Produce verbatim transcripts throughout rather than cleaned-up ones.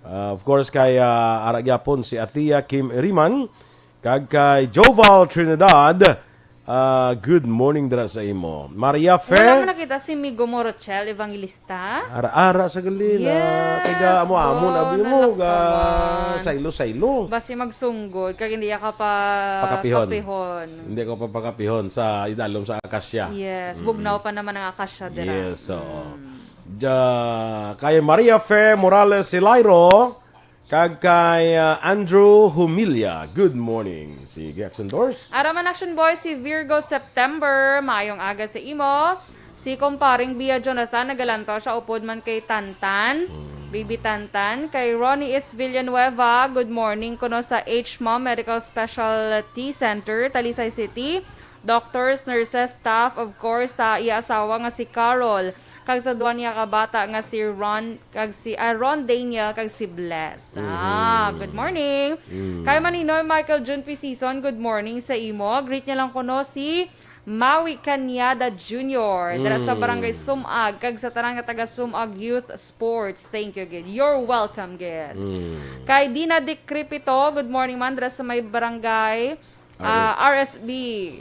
Ah, of course, kay, ah, ara gyapon si Athea Kim Iriman, kag kay Joval Trinidad. Ah, good morning dira sa imo. Maria Fe. Wala man nakita si Migo Morochel Evangelista. Ara-ara sa galila. Yes, Taga amo-amo na ba, abi mo, ga nalakawan. Saylo-saylo. Basi magsunggod, kag hindi ka pa Pakapihon. Kapihon. Hindi ko pa pakapihon sa idalom sa akasya. Yes, Mm. bugnaw pa naman ang akasya dira. Yes, oo. Mm. Ja, kay Maria Fe Morales Silairo, kag kay, ah, Andrew Humilla. Good morning. Sige, Action Doors. Ara man, Action Boy, si Virgo September, maayong aga sa imo. Si Kumparing Bia Jonathan, nagalantaw siya upod man kay Tantan, Hmm. Baby Tantan. Kay Ronnie Is Villanueva, good morning kuno sa H M O M Medical Specialty Center, Talisay City. Doctors, nurses, staff, of course, sa iya asawa nga si Carol, kag sa duha niya ka bata nga si Ron, kag si, ah, Ron Daniel, kag si Bless. Ah, Mhm. good morning. Mm. Kay Maninoy Michael June P. Season, good morning sa imo. Greet niya lang kuno si Maui Cañada Junior, dira sa Mm. Barangay Sumag, kag sa tanan nga taga Sumag Youth Sports. Thank you, gid. You're welcome, gid. Mm. Kay Dina Dic Cripito, good morning, man, dira sa may barangay, ah, R S B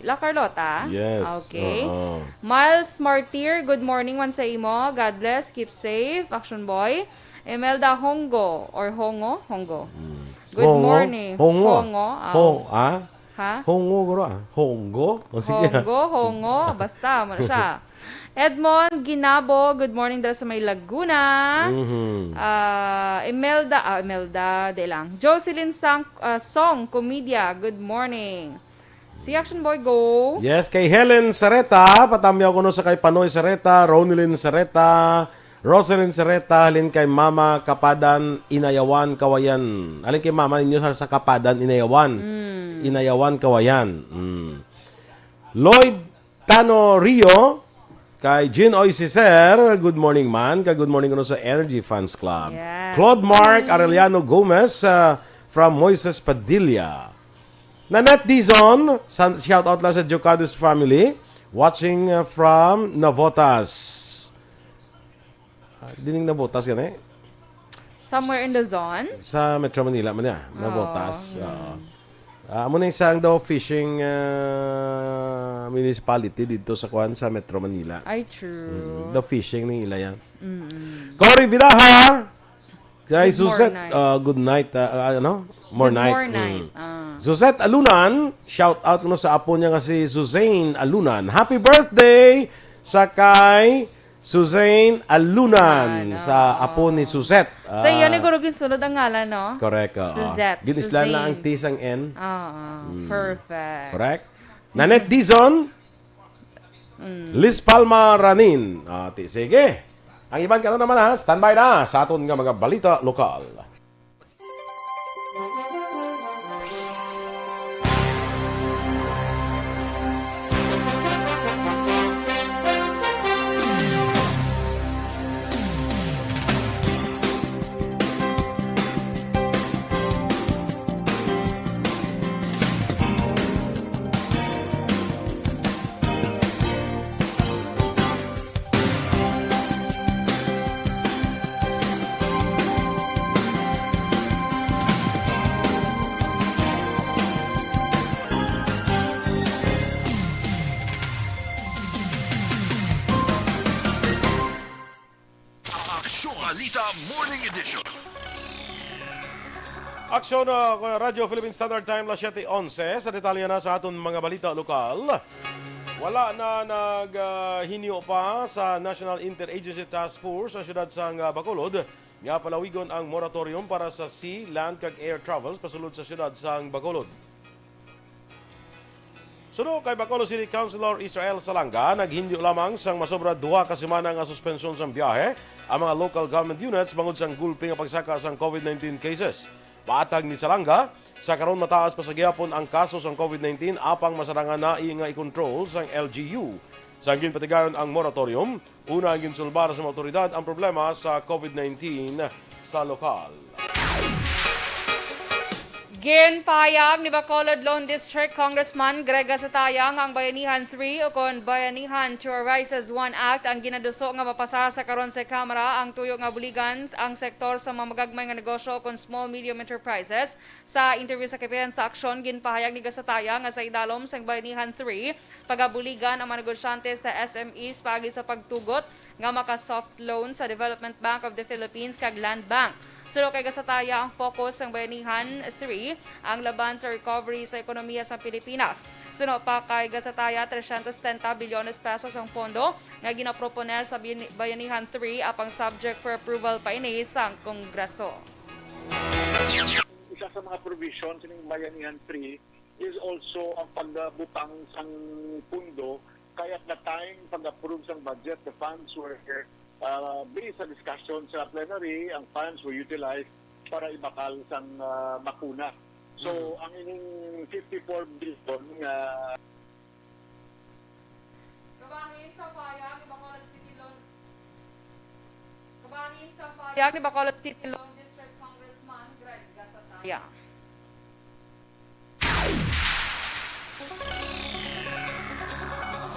La Carlota. Yes. Okay. Oo. Miles Martir, good morning man sa imo. God bless, keep safe. Action Boy. Imelda Hongo or Hongo? Hongo. Mm. Good Hongo? morning. Hongo. Hongo, ah. Ho-, ah? Ha? Hongo, guro, ah. Hongo? O, sige. Hongo, Hongo. Basta, mo na siya. Edmond Ginabo, good morning dala sa may Laguna. Mhm. Ah, Imelda, ah, Imelda, di lang. Jocelyn Sang, ah, Song Comedia, good morning. Si Action Boy, go. Yes, kay Helen Sareta, patamyaw kuno sa kay Panoy Sareta, Ronilyn Sareta, Roselyn Sareta, halin kay Mama Kapadan, Inayawan, Kawayan. Halin kay Mama ninyo sa, sa Kapadan, Inayawan. Mm. Inayawan, Kawayan. Mm. Lloyd Tano Rio, kay Jean Oy Cicer, good morning man, kay good morning kuno sa Energy Fans Club. Yes. Claude Mark Arellano Gomez, uh, from Moises Padilla. Nanette Dizon, san-, shout out lang sa Jocades family, watching, uh, from Navotas. Ah, dining Navotas gani? Somewhere in Luzon? Sa Metro Manila man niya, Oo. Navotas. Mm. Oo. Ah, amo na yung sang daw fishing, ah, municipality dito sa kuan sa Metro Manila. Ay, true. Mm, daw fishing ni ila yan. Mm-mm. Cory Vidaja, kay Good Suzette, morning. Ah, good night, ah, ah, ano? More Good night. more night. Mm. Ah. Suzette Alunan, shout out kuno sa apo niya nga si Suzanne Alunan. Happy birthday sa kay Suzanne Alunan, Ano? sa apo ni Suzette. Sa iya Ah, ni guro ginsunod ang ngalan, no? Correct, oo. Suzette, Ginislan na ang Suzanne. T sang N. Oo, Mm. perfect. Correct? Nanette Dizon, Mm. Liz Palma Ranin. Ah, ti-, sige. Ang iban ka na naman, ha? Standby na sa aton nga mga balita lokal. Aksyon Balita Morning Edition. Aksyon, ah, Radyo Philippine Standard Time, las siete onse. Sa detalye na sa aton mga balita lokal, wala na nag, ah, hinyo pa sa National Interagency Task Force sa siyudad sang, ah, Bacolod nga palawigon ang moratorium para sa sea, land, kag air travels pasulod sa siyudad sang Bacolod. Suno kay Bacolod City Councilor Israel Salanga, naghinyo lamang sang masobra duha ka semana nga suspensyon sang biyahe ang mga local government units bangod sang gulpi nga pagsaka sang COVID nineteen cases. Paatag ni Salanga, sa karon mataas pa sa gihapon ang kaso sang COVID nineteen, apang masarangan na nga i-control sang L G U. Sang ginpatigayon ang moratorium, una ang ginsulbar sa mga awtoridad ang problema sa COVID nineteen sa lokal. Ginpahayag ni Bacolod Lone District Congressman Greg Gasataya nga ang Bayanihan three, o kon Bayanihan to Arise as One Act, ang ginaduso nga mapasar sa karon sa Kamara ang tuyo nga buligan ang sektor sa mga magagmay nga negosyo o kon small medium enterprises. Sa interview sa Kapihan sa Aksyon, ginpahayag ni Gasataya nga sa idalom sang Bayanihan three, pagabuligan ang mga negosyante sa S M Es paagi sa pagtugot nga maka-soft loan sa Development Bank of the Philippines kag Land Bank. Suno kay Gasataya, ang focus sang Bayanihan three ang laban sa recovery sa ekonomiya sa Pilipinas. Suno pa kay Gasataya, trescientos setenta bilyones pesos ang pondo nga ginaproponer sa Bayani-, Bayanihan three, apang subject for approval pa ini sang Kongreso. Isa sa mga provision sining Bayanihan three is also ang pagbutang sang pundo, kay at the time pag-approve sang budget, the funds were, uh, based sa discussion sa plenary, ang funds were utilized para ibakal sang, uh, bakuna. So, Mm. ang ining fifty-four billion nga Kabahin sa payag ni Bacolod City Lone, kabahin sa payag ni Bacolod City Lone District Congressman Greg Gasataya.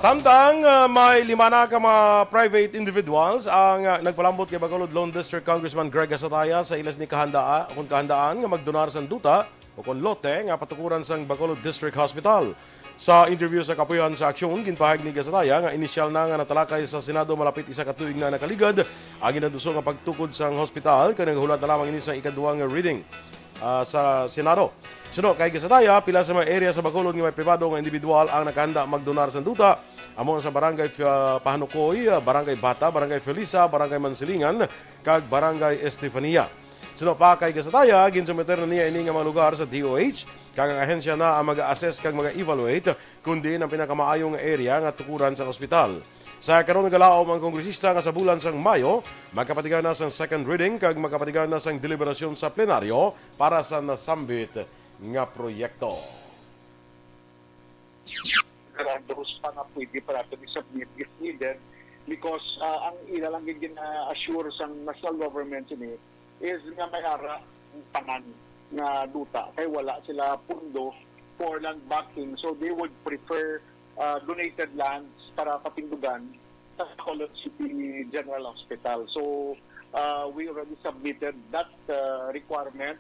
Samtang, ah, may lima na ka mga private individuals ang, ah, nagpalambot kay Bacolod Lone District Congressman Greg Gasataya sa ila sini kahandaa-, kon kahandaan nga magdonar sang duta o kon lote nga patukuran sang Bacolod District Hospital. Sa interview sa Kapuyan sa Aksyon, ginpahayag ni Gasataya nga inisyal na nga natalakay sa Senado malapit isa ka tuig na nakaligad ang ginaduso nga pagtukod sang hospital, kag nagahulat na lamang ini sa ikaduha nga reading, ah, sa Senado. Suno kay Gasataya, pila sa mga area sa Bacolod nga may pribado nga individual ang nakahanda magdonar sang duta, amo sa Barangay, ah, Pahanukoy, ah, Barangay Bata, Barangay Felisa, Barangay Mansilingan, kag Barangay Estefania. Suno pa kay Gasataya, ginsumiter na niya ini nga mga lugar sa D O H, kag ang ahensya na ang mag-assess kag mag-evaluate kon diin ang pinakamaayo nga area nga tukuran sa ospital. Sa karon, nagalaom ang kongresista nga sa bulan sang Mayo, magkapatigan na sang second reading kag magkapatigan na sang deliberasyon sa plenaryo para sa nasambit nga proyekto. There are those pa nga pwede pa natin i-submit if needed, because, ah, ang ila lang gid gina-assure sang national government sini is nga may ara ang tanan nga duta, kay wala sila pundo for land banking, so they would prefer, ah, donated lands para patindugan sa Bacolod City General Hospital. So, ah, we already submitted that, ah, requirement,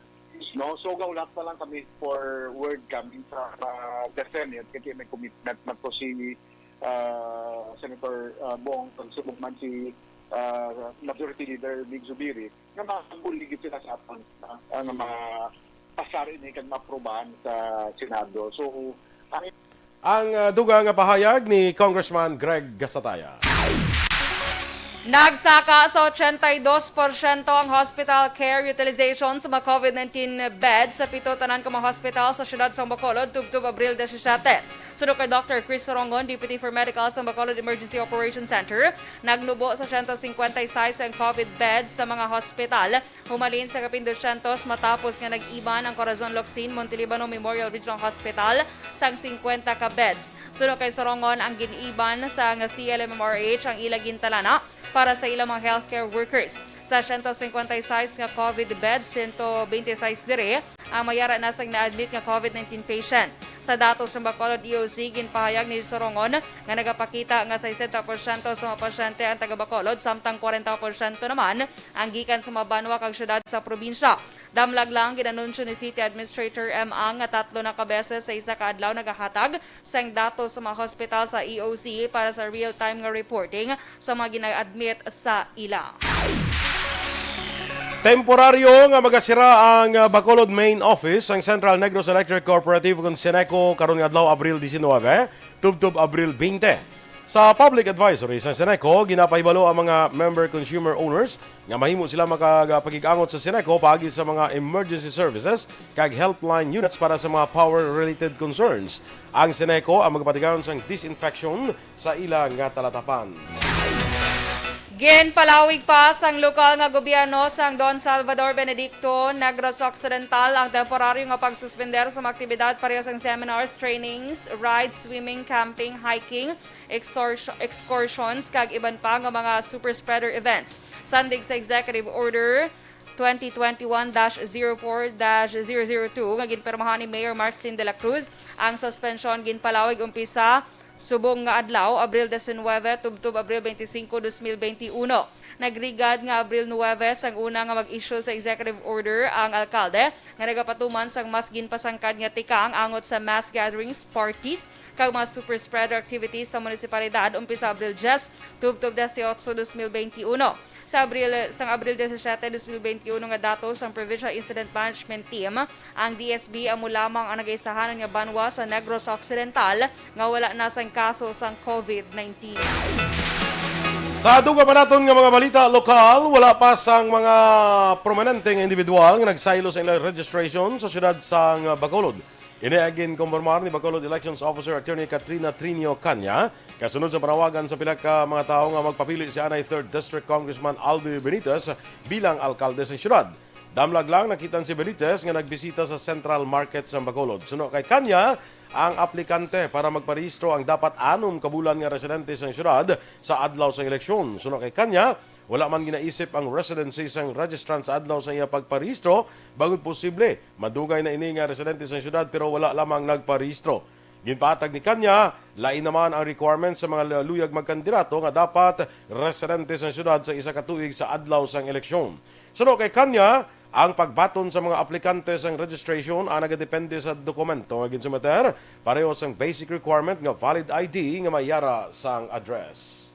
no? So, gahulat na lang kami for word coming sa, ah, the Senate, kasi may commitment na to si, ah, Senator, ah, Bong, kag subong man si, ah, Majority Leader Mig Zubiri, nga mabulig sila sa aton, ah, nga mapasar ini kag maaprubahan sa Senado. So, ang Ang, ah, dugang nga pahayag ni Congressman Greg Gasataya. Nagsaka sa ochenta y dos porsyento ang hospital care utilization sa mga COVID nineteen beds sa pito tanan ka mga hospital sa siyudad sa Bacolod tubtob Abril disisiete. Suno kay Doctor Chris Sorongon, Deputy for Medical sa Bacolod Emergency Operations Center, nagnubo sa siyento singkwenta y sais ang COVID beds sa mga hospital. Humalin sa kapin dosyentos matapos nga nag-iban ang Corazon Locsin Montelibano Memorial Regional Hospital sang singkwenta ka beds. Suno kay Sorongon, ang gin-iban sang C L M M R H ang ila gintalana para sa ilang mga healthcare workers. Sa siyento singkwenta y sais nga COVID beds, siyento bente y sais diri ang may ara na sang na-admit nga COVID nineteen patient. Sa datos sang Bacolod E O C, ginpahayag ni Sorongon nga nagapakita nga sesenta porsyento sa mga pasyente ang taga Bacolod, samtang kwarenta porsyento naman ang gikan sa mga banwa kag syudad sa probinsya. Damlag lang, gin-anunsyo ni City Administrator M. Ang nga tatlo na ka beses sa isa ka adlaw nagahatag sang datos sa mga hospital sa E O C para sa real-time nga reporting sa mga gina-admit sa ila. Temporaryo nga magasira ang, ah, Bacolod Main Office sang Central Negros Electric Cooperative, kon CENECO, karon nga adlaw, Abril diecinuebe, tubtob Abril veinte. Sa public advisory sa CENECO, ginapahibalo ang mga member consumer owners nga mahimo sila makapakig-angot sa CENECO paagi sa mga emergency services kag helpline units para sa mga power-related concerns. Ang CENECO ang magapatigayon sang disinfection sa ila nga talatapan. Ginpalawig pa sang lokal nga gobyerno sang Don Salvador Benedicto, Negros Occidental, ang temporaryo nga pagsuspender sa mga aktibidad pareho sang seminars, trainings, rides, swimming, camping, hiking, exor-, excursions, kag iban pa nga mga super spreader events. Sandig sa Executive Order twenty twenty-one dash zero four dash zero zero two nga ginpirmahan ni Mayor Marcelin de la Cruz. Ang suspensyon ginpalawig umpisa subong nga adlaw, Abril diecinuebe, tubtob Abril twenty-cinco, dos mil twenty-uno. Nagligad nga Abril nuebe sang una nga mag-issue sa executive order ang alkalde nga nagapatuman sang mas ginpasangkad nga tikang angot sa mass gatherings, parties, kag mga super spreader activities sa munisipalidad umpisa Abril diyes tubtob dieciocho, dos mil twenty-uno. Sa Abril, sang Abril disisiete, dos mil twenty-uno nga datos sang Provincial Incident Management Team, ang D S B amo lamang ang nagaisahanan nga banwa sa Negros Occidental nga wala na sang kaso sang COVID nineteen. Sa dugang pa naton nga mga balita lokal, wala pa sang mga prominente nga individual nga nagsaylo sa ilang registration sa siyudad sang Bacolod. Ini ang ginkompormar ni Bacolod Elections Officer Attorney Katrina Trinio Canya, kasunod sa panawagan sa pila ka mga tawo nga magpapili si anay Third District Congressman Albi Benitez bilang alkalde sa siyudad. Damlag lang, nakitan si Benitez nga nagbisita sa Central Market sa Bacolod. Suno kay Canya, ang aplikante para magparehistro ang dapat anom ka bulan nga residente sang siyudad sa adlaw sang eleksyon. Suno kay Canya, wala man ginaisip ang residency sang registrant sa adlaw sa iya pagparehistro, bangod posible madugay na ini nga residente sang siyudad pero wala lamang nagparehistro. Ginpatag ni Canya, lain naman ang requirements sa mga luyag magkandidato nga dapat residente sang siyudad sa isa ka tuig sa adlaw sang eleksyon. Suno kay Canya, ang pagbaton sa mga aplikante sang registration ang nagadepende sa dokumento nga ginsumeter, pareho sang basic requirement nga valid I D nga may yara sang address.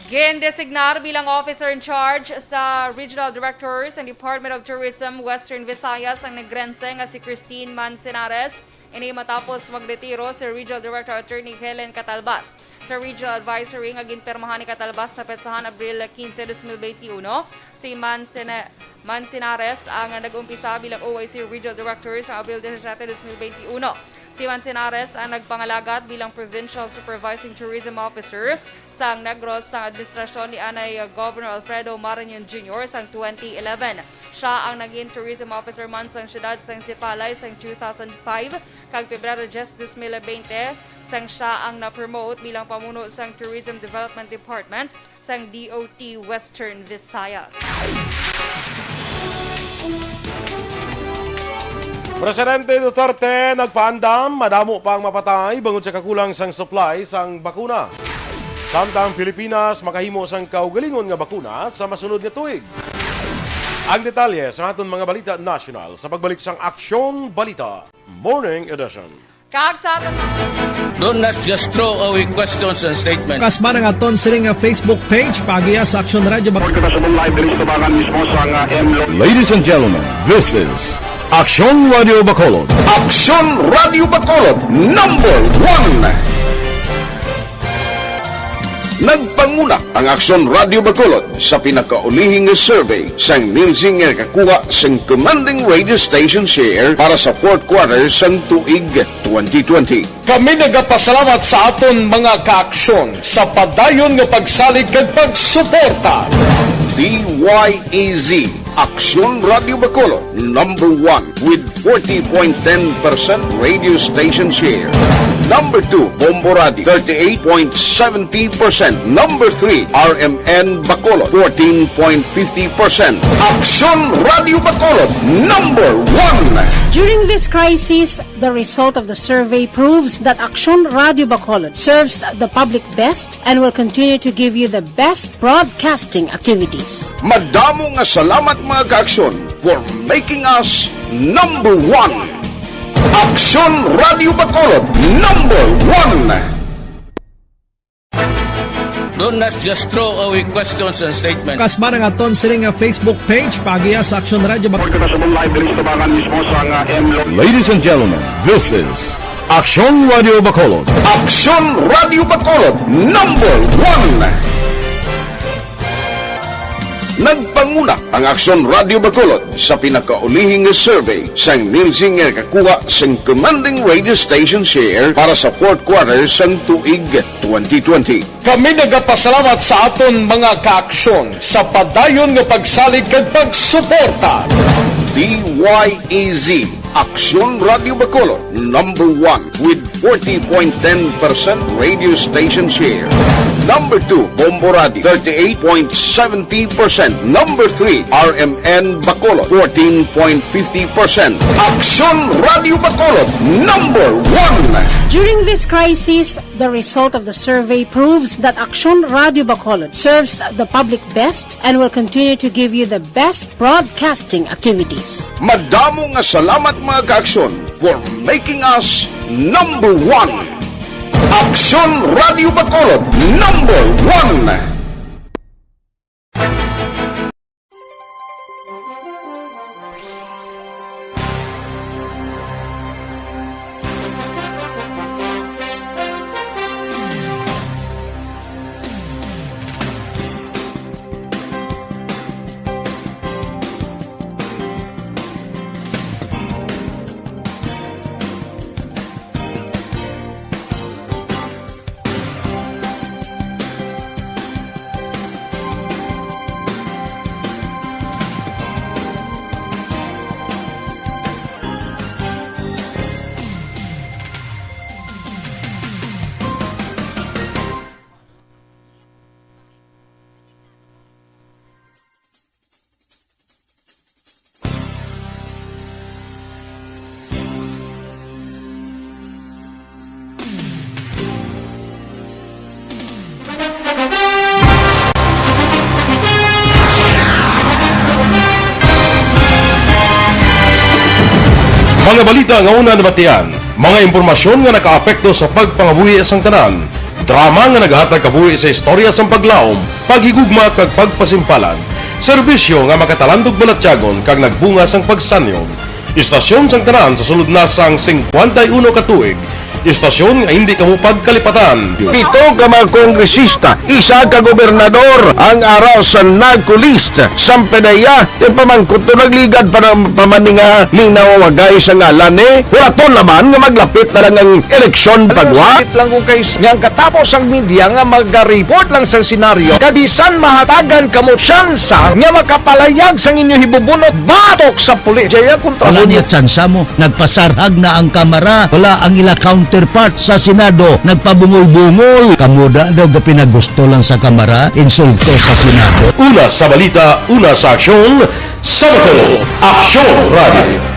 Gindesignar bilang officer in charge sa Regional Director sa Department of Tourism Western Visayas ang Negrense nga si Christine Manzanares. Ini matapos magretiro si Regional Director Attorney Helen Catalbas. Sa Regional Advisory nga ginpirmahan ni Catalbas na petsahan Abril quince, dos mil veintiuno, si Manzana-, Manzanares ang nag-umpisa bilang O I C Regional Director sa Abril disisiete, dos mil veintiuno. Si Manzanares ang nagpangalagat bilang Provincial Supervising Tourism Officer sang Negros sang administrasyon ni anay Governor Alfredo Marañon Junior sang twenty eleven. Siya ang naging tourism officer man sang siyudad sang Sipalay sang two thousand five, kag Pebrero diyes, dos mil bente, sang siya ang na-promote bilang pamuno sang Tourism Development Department sang D O T Western Visayas. Presidente Duterte nagpaandam, madamo pa ang mapatay bangod sa kakulang sang supply sang bakuna. Samtang Pilipinas makahimo sang kaugalingon nga bakuna sa masunod nga tuig. Ang detalye sa aton mga balita nasyonal sa pagbalik sang Aksyon Balita Morning Edition. Kag sa aton mga Don't not just throw away questions and statements. Kasba ang aton sini nga Facebook page, paagiha sa Aksyon Radyo Bac- Kita sa live diri sa tabangan mismo sa nga M Lo- Ladies and gentlemen, this is Aksyon Radyo Bacolod. Aksyon Radyo Bacolod, number one. Nagpanguna ang Aksyon Radyo Bacolod sa pinakaulihing nga survey sang Nielsen nga nakakuha sang commanding radio station share para sa fourth quarter sang tuig twenty twenty. Kami nagapasalamat sa aton mga kaaksyon sa padayon nga pagsalig kag pagsuporta. D Y E Z, Aksyon Radyo Bacolod, number one with forty point ten percent radio station share. Number two, Bombo Radio, thirty-eight point seventy percent. Number three, R M N Bacolod, fourteen point fifty percent. Aksyon Radyo Bacolod, number one. During this crisis, the result of the survey proves that Aksyon Radyo Bacolod serves the public best and will continue to give you the best broadcasting activities. Madamo nga salamat, mga kaaksyon, for making us number one. Aksyon Radyo Bacolod, number one. Don't not just throw away questions and statements. Kasba ang aton sini nga Facebook page, paagiha sa Aksyon Radyo Bac- Kita sa live diri sa tabangan mismo sa nga M Lo- Ladies and gentlemen, this is Aksyon Radyo Bacolod. Aksyon Radyo Bacolod, number one. Nagpanguna ang Aksyon Radyo Bacolod sa pinakaulihing nga survey sang Nielsen nga nakakuha sang commanding radio station share para sa fourth quarter sang tuig twenty twenty. Kami nagapasalamat sa aton mga kaaksyon sa padayon nga pagsalig kag pagsuporta. D Y E Z, Aksyon Radyo Bacolod, number one with forty point ten percent radio station share. Number two, Bombo Radio, thirty-eight point seventy percent. Number three, R M N Bacolod, fourteen point fifty percent. Aksyon Radio Bacolod, number one. During this crisis, the result of the survey proves that Aksyon Radio Bacolod serves the public best and will continue to give you the best broadcasting activities. Madamo nga salamat, mga ka-Aksyon, for making us number one. Aksyon Radio Bacolod, number one. Mga balita nga una nabatian, mga impormasyon nga nakaapekto sa pagpangabuhi sang tanan, drama nga naghatag kabuhi sa istorya sang paglaom, paghigugma kag pagpasimpalan, serbisyo nga makatalandog balatyagon kag nagbunga sang pagsanyog. Istasyon sang tanan sa sulod na sang singkwenta y uno ka tuig. Istasyon nga hindi kamo pagkalipatan. Pito ka mga kongresista, isa ka gobernador ang ara sa NAGCO list. Sang PDEA, yung pamangkot to nagligad pa ng pamaninga, linaw wagay sa ngalan ni. Wala to naman nga maglapit na lang ang eleksyon pagwa. Sakit lang kung kay nga ang katapos ang media nga maga-report lang sang senaryo, kabisan mahatagan kamo tsansa nga makapalayag sang inyo hibubunot batok sa pulis. Jaya kontra Wala mo. Niya tsansa mo. Nagpasarhag na ang Kamara. Wala ang ila counterpart sa Senado. Nagpabungol-bungol. Kamo da daw gapinagusto lang sa Kamara. Insulto sa Senado. Una sa balita, una sa aksyon, sa Bacolod, Aksyon Radio.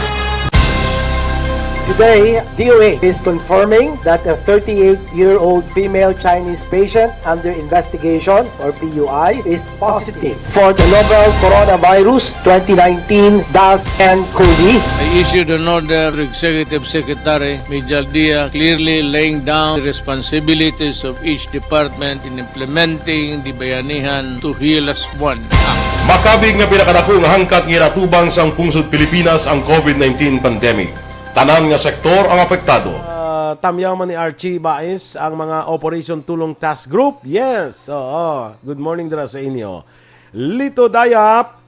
Today, D O H is confirming that a thirty-eight-year-old female Chinese patient under investigation, or P U I, is positive for the novel coronavirus twenty nineteen dash N COVID. I issued an order to Executive Secretary Mijal Dia, clearly laying down the responsibilities of each department in implementing the Bayanihan to Heal As One Act. Makabig nga pinakadako nga hangkat nga ginatubang sang pungsod Pilipinas ang COVID nineteen pandemic. Tanan nga sektor ang apektado. Ah, tamyaw man ni Archie Bais ang mga Operation Tulong Task Group. Yes, oo. Good morning dira sa inyo. Lito Dayap,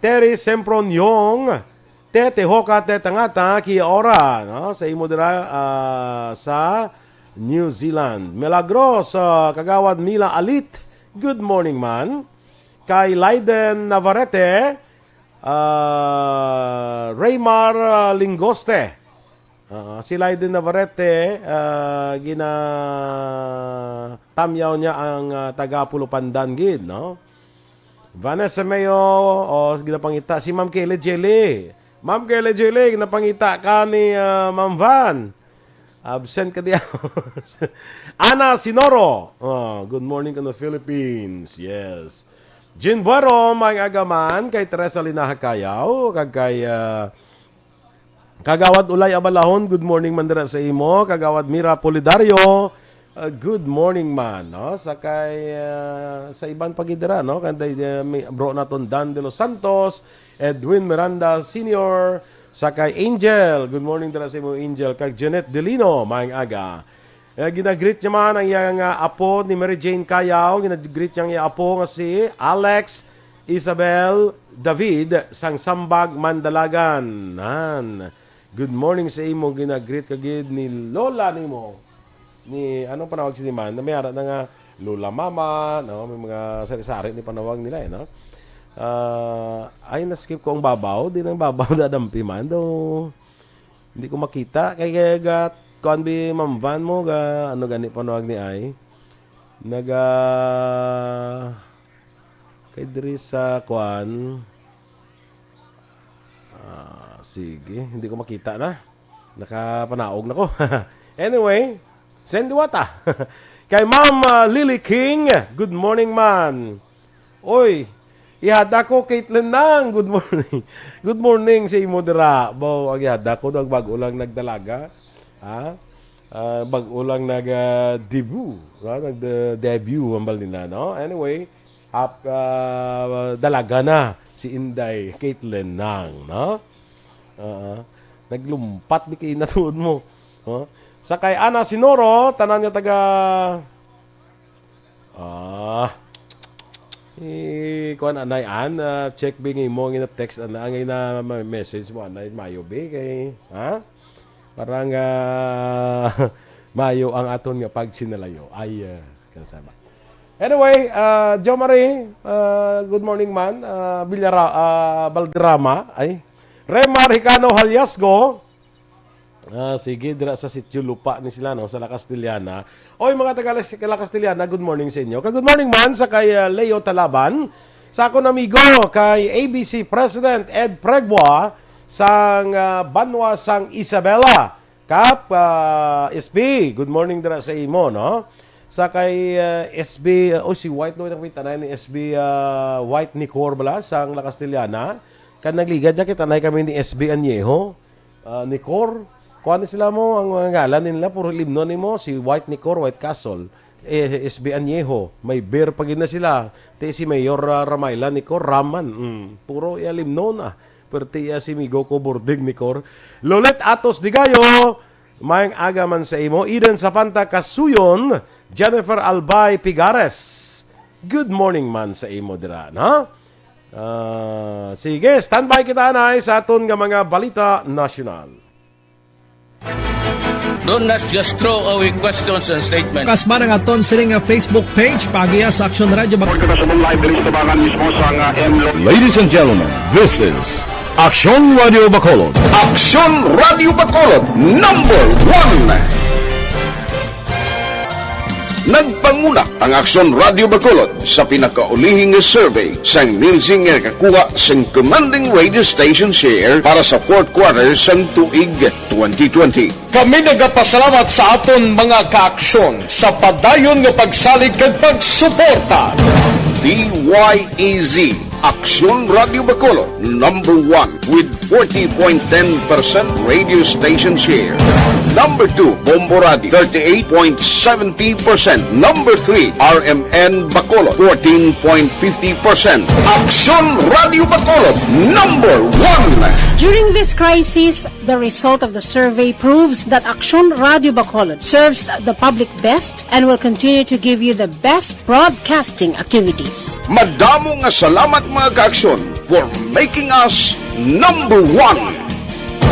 Terry Sempron Yong, Tete Hoka, Tete Ngata, Kia Ora, no? Sa imo dira, ah, sa New Zealand. Milagros, ah, Kagawad Mila Alit. Good morning, man. Kay Leiden Navarrete, ah, Raymar, ah, Lingoste. Ah, si Leiden Navarrete, ah, ginatamyaw niya ang, ah, taga Pulupandan gid, no? Vanessa Mayo, oh, ginapangita si Ma'am Kelly Jelly. Ma'am Kelly Jelly, ginapangita ka ni, ah, Ma'am Van. Absent ka diya. Ana Sinoro. Oh, good morning ka na Philippines. Yes. Jean Buero, may agaman kay Teresa Linaha Cayaw, kag kay, ah, Kagawad Ulay Abalahon, good morning man dira sa imo. Kagawad Mira Polidario, uh, good morning man, no? Sa kay, uh, sa iban pa gid dira, no? Kanday, uh, mi-, bro naton Dan de los Santos, Edwin Miranda Senior, sa kay Angel, good morning dira sa imo, Angel, kag Jeanette Delino, maayong aga. Eh, ginagreet niya man ang iyang, ah, apo ni Mary Jane Cayaw. Ginagreet niya ang iyang apo nga si Alex Isabel David sang Sambag, Mandalagan. Nan. Good morning sa imo. Ginagreet ka gid ni Lola nimo. Ni, anong panawag sini man? May ara na nga Lola Mama, no? May mga sari-sari ni panawag nila, eh, no? Ah, ay, na-skip ko ang babaw. Di nang babaw dadampi man. Do. Hindi ko makita. Kay, kay ga, kuan bi, Ma'am Van mo, ga, ano gani panawag ni ay? Naga, kay diri sa kuan. Ah, sige, hindi ko makita na. Nakapanaog na ko. Anyway, send what, ah? Kay Ma'am, ah, Lily King, "Good morning, man." Oy, ihada ko, Caitlin Nang. Good morning. Good morning sa imo dira. Baw, ang ihada ko, ang bag-o lang nagdalaga. Ha? Ah, bag-o lang nag, ah, debut. Ha? Nag-debut ang bal nila, no? Anyway, hap-, ah, dalaga na si Inday Caitlin Nang, no? Oo. Naglumpat mi kay inatuon mo. Oh. Sa kay Ana Sinoro, tanan nga taga, ah, eh, kuwan, anay, an, ah, check bi nga imo nga text, ana, nga na message mo, anay, mayo bi kay, ha? Parang, ah, mayo ang aton nga pagsinalayo. Ay, ah, kasama. Anyway, ah, Jo Marie, ah, good morning, man. Ah, Villara-, ah, Valderrama, ay. Remar Hicano Haliasgo, ah, sige, dira sa Sitio Lupa ni sila, no, sa La Castellana. Oy, mga taga La Castellana, good morning sa inyo. Ka-, good morning man sa kay, ah, Leo Talaban, sa akon amigo kay A B C President Ed Pregua sang, ah, banwa sang Isabela. Kap, ah, S B, good morning dira sa imo, no? Sa kay, ah, S B, ah, oh, si White, no, nakita na ni S B, ah, White Nicor bala sang La Castellana. Kan nagligad niya, kita na kami ni S B Añejo. Ah, Nicor, kuha ni sila mo, ang mga ngalan nila, puro limnon nimo, si White Nicor, White Castle, eh, S B Añejo, may beer pa gid na sila. Ti si Mayor, ah, Ramayla Nicor, raman. Mm, puro iya limnon, ah. Perti iya si Migo ko, Bordig Nicor. Lolet Atos Digayo, mayang aga man sa imo. Eden Sapanta Kasuyon, Jennifer Albay Pigares. Good morning man sa imo dira, no? Ah, sige, standby kita, anay, sa aton nga mga balita nasyonal. Do not just throw away questions and statements. Kasman ang aton sini nga Facebook page, paagiha sa Aksyon Radio Bac- Report ko na sa buong live diri sa Tabangan mismo sa nga M Lo- Ladies and gentlemen, this is Aksyon Radio Bacolod. Aksyon Radio Bacolod, number one. Nagpanguna ang Aksyon Radio Bacolod sa pinakaulihi nga survey sang Nielsen nga nakakuha sang commanding radio station share para sa fourth quarter sang tuig twenty twenty. Kami nagapasalamat sa aton mga kaaksyon sa padayon nga pagsalig kag pagsuporta. D Y E Z, Aksyon Radio Bacolod, number one with forty point ten percent radio station share. Number two, Bombo Radio, thirty-eight point seventy percent. Number three, R M N Bacolod, fourteen point fifty percent. Aksyon Radio Bacolod, number one. During this crisis, the result of the survey proves that Aksyon Radio Bacolod serves the public best and will continue to give you the best broadcasting activities. Madamo nga salamat, mga kaaksyon, for making us number one.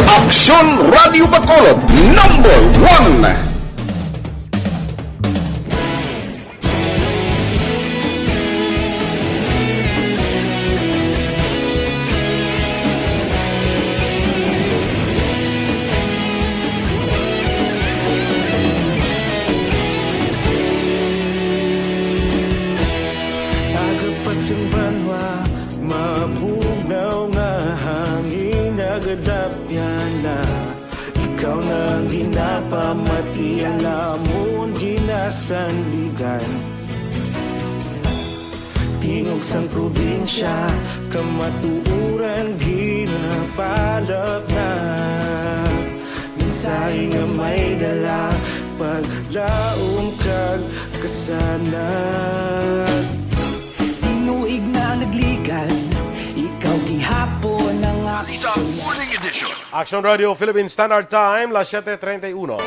Aksyon Radio Bacolod, number one. Aga pa sang banwa, mabugnaw nga hangin nagadapyan na. Ikaw na ang ginapamati, ang amon ginasandigan. Tingog sang probinsya, kamatuoran ginapalapnag. Mensahe nga may dala, paglaom kag kasanag. Tinuig na nagligad, ikaw gihapon ang ak- Balita Morning Edition. Action Radio Philippine Standard Time, las siete treinta y uno.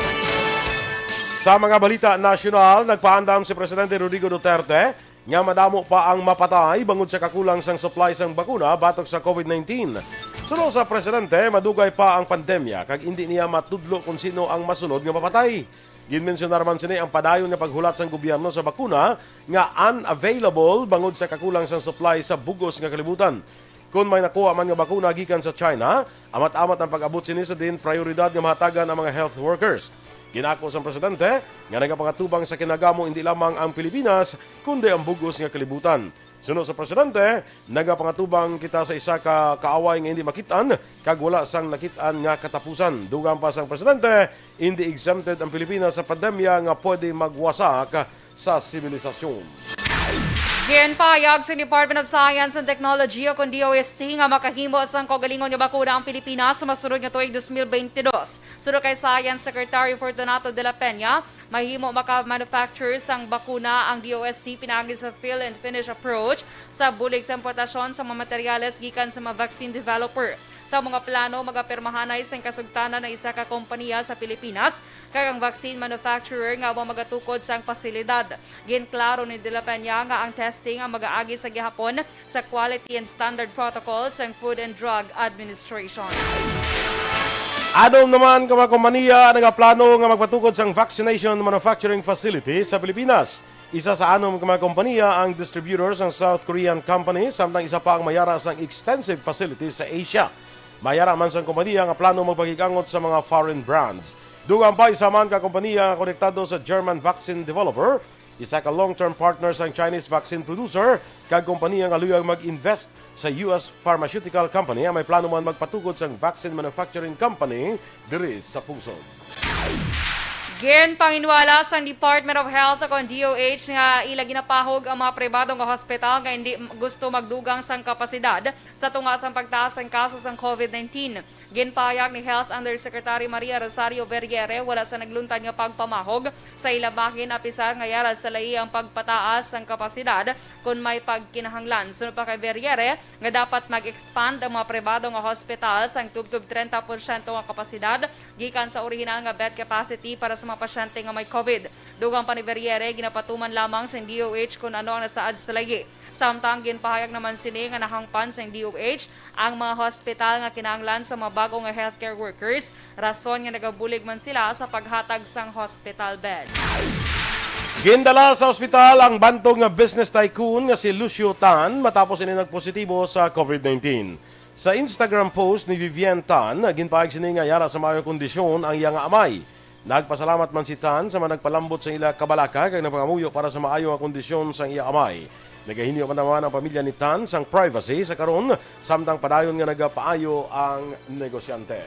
Sa mga balita nasyonal, nagpaandam si Presidente Rodrigo Duterte nga madamo pa ang mapatay bangod sa kakulang sang supply sang bakuna batok sa COVID nineteen. Suno sa presidente, madugay pa ang pandemya kag indi niya matudlo kon sino ang masunod nga mapatay. Ginmensyonar man sini ang padayon nga paghulat sang gobyerno sa bakuna nga unavailable bangod sa kakulang sang supply sa bug-os nga kalibutan. Kon may nakuha man nga bakuna gikan sa China, amat-amat ang pag-abot sini sa diin prayoridad nga mahatagan ang mga health workers. Ginako sang presidente nga nagapangatubang sa kinagamo indi lamang ang Pilipinas, kundi ang bug-os nga kalibutan. Suno sa presidente, nagapangatubang kita sa isa ka kaaway nga indi makit-an kag wala sang nakit-an nga katapusan. Dugang pa sang presidente, indi exempted ang Pilipinas sa pandemya nga pwede magwasak sa sibilisasyon. Ginpahayag sa Department of Science and Technology o kon D O S T nga makahimo sang kaugalingon nga bakuna ang Pilipinas sa masunod nga tuig dos mil bente dos. Suno kay Science Secretary Fortunato de la Peña, mahimo maka-manufacture sang bakuna ang D O S T pinaagi sa fill and finish approach sa bulig sa importasyon sa mga materyales gikan sa mga vaccine developer. Sa mga plano, magapirmahanay sing kasugtanan ang isa ka kompanya sa Pilipinas kag ang vaccine manufacturer nga amo magatukod sang pasilidad. Ginklaro ni De La Peña nga ang testing ang magaagi sa gihapon sa quality and standard protocols sang Food and Drug Administration. Anom naman ka mga kompanya ang nagaplano nga magpatukod sang vaccination manufacturing facility sa Pilipinas. Isa sa anom ka mga kompanya ang distributor sang South Korean company, samtang isa pa ang mayara sang extensive facility sa Asia. Mayara man sang kompanya nga plano magpakig-angot sa mga foreign brands. Dugang pa, isa man ka kompanya nga konektado sa German vaccine developer, isa ka long-term partner sang Chinese vaccine producer, kag kompanya nga luyag mag-invest sa U S pharmaceutical company, ang may plano man magpatukod sang vaccine manufacturing company diri sa pungsod. Ginpanginwala sang Department of Health o kon D O H nga ila ginapahog ang mga pribado nga hospital nga hindi gusto magdugang sang kapasidad sa tunga sang pagtaas sang kaso sang COVID nineteen. Ginpahayag ni Health Undersecretary Maria Rosario Vergeire, wala sa nagluntad nga pagpamahog sa ila bahin, apisar nga yara sa layi ang pagpataas sang kapasidad kon may pagkinahanglan. Suno pa kay Vergeire nga dapat mag-expand ang mga pribado nga hospital sang tubtob treinta porsyento nga kapasidad gikan sa orihinal nga bed capacity para sa mga pasyente nga may COVID. Dugang pa ni Vergeire, ginapatuman lamang sang D O H kon ano ang nasaad sa layi. Samtang ginpahayag naman sini nga nahangpan sang D O H ang mga hospital nga kinahanglan sa mga bag-o nga healthcare workers, rason nga nagabulig man sila sa paghatag sang hospital beds. Gindala sa ospital ang bantog nga business tycoon nga si Lucio Tan matapos ini nagpositibo sa COVID nineteen. Sa Instagram post ni Vivienne Tan, ginpahayag sini nga yara sa maayo kondisyon ang iya nga amay. Nagpasalamat man si Tan sa mga nagpalambot sa ila kabalaka kag nagpangamuyo para sa maayo nga kondisyon sang iya amay. Nagahingyo man naman ang pamilya ni Tan sang privacy sa karon, samtang padayon nga nagapaayo ang negosyante.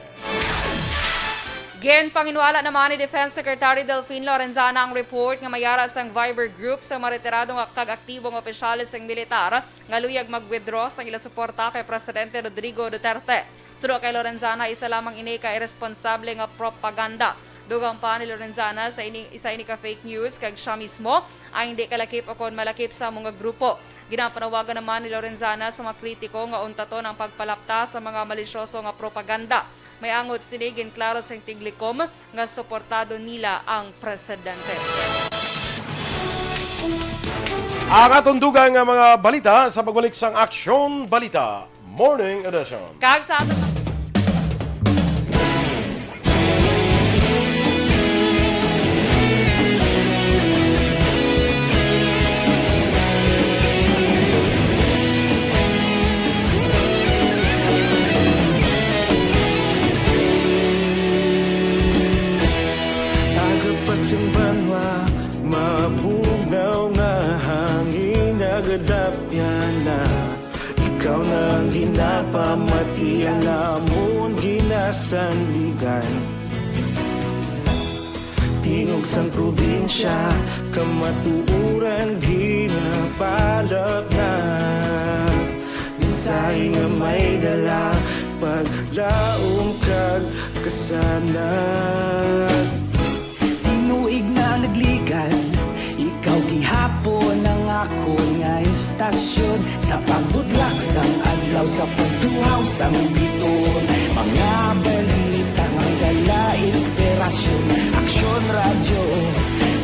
Ginpanginwala naman ni Defense Secretary Delfin Lorenzana ang report nga mayara sang Viber group sa mga retirado nga kag aktibo nga opisyales sang militar nga luyag mag-withdraw sang ila suporta kay Presidente Rodrigo Duterte. Suno kay Lorenzana, isa lamang ini ka iresponsable nga propaganda. Dugang pa ni Lorenzana, sa ini, isa ini ka fake news kag sia mismo ang hindi kalakip o kon malakip sa amo nga grupo. Ginapanawagan naman ni Lorenzana sa mga kritiko nga untaton ang pagpalapta sa mga malisyoso nga propaganda. May angot sini, ginklaro sang Tiglikom nga suportado nila ang presidente. Ang aton dugang nga mga balita sa pagbalik sang Aksyon Balita Morning Edition. Kag sa aton Aga pa sing banwa, mabugnaw nga hangin nagadapyan na. Ikaw na ang ginapamati, ang amon ginasandigan. Tingog sang probinsya, kamatuoran ginapalapnag. Mensahe nga may dala, paglaom kag kasanag. Tinuig na nagligan, ikaw gihapon ang akon nga istasyon. Sa pagbudlak sang adlaw, sa pagtuhaw sang biton, mga balita nga dala inspirasyon. Aksyon Radyo,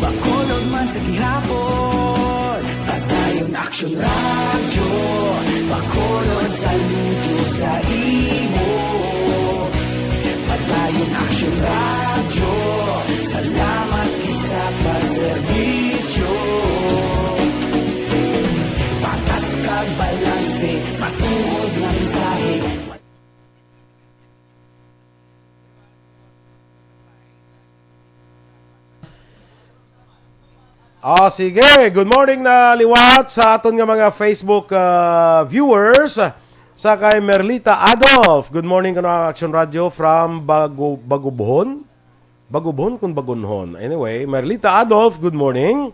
Bacolod man sa gihapon. Padayon Aksyon Radyo, Bacolod, saludo sa imo. Padayon Aksyon Radyo, salamat gid sa pagserbisyo. Patas kag balanse, matuod nga mensahe. Ah, sige. Good morning na liwat sa aton nga mga Facebook, ah, viewers. Sa kay Merlita Adolf. Good morning, kuno, Action Radio from Bago-, Bagubhon? Bagubhon kung Bagunhon. Anyway, Merlita Adolf, good morning.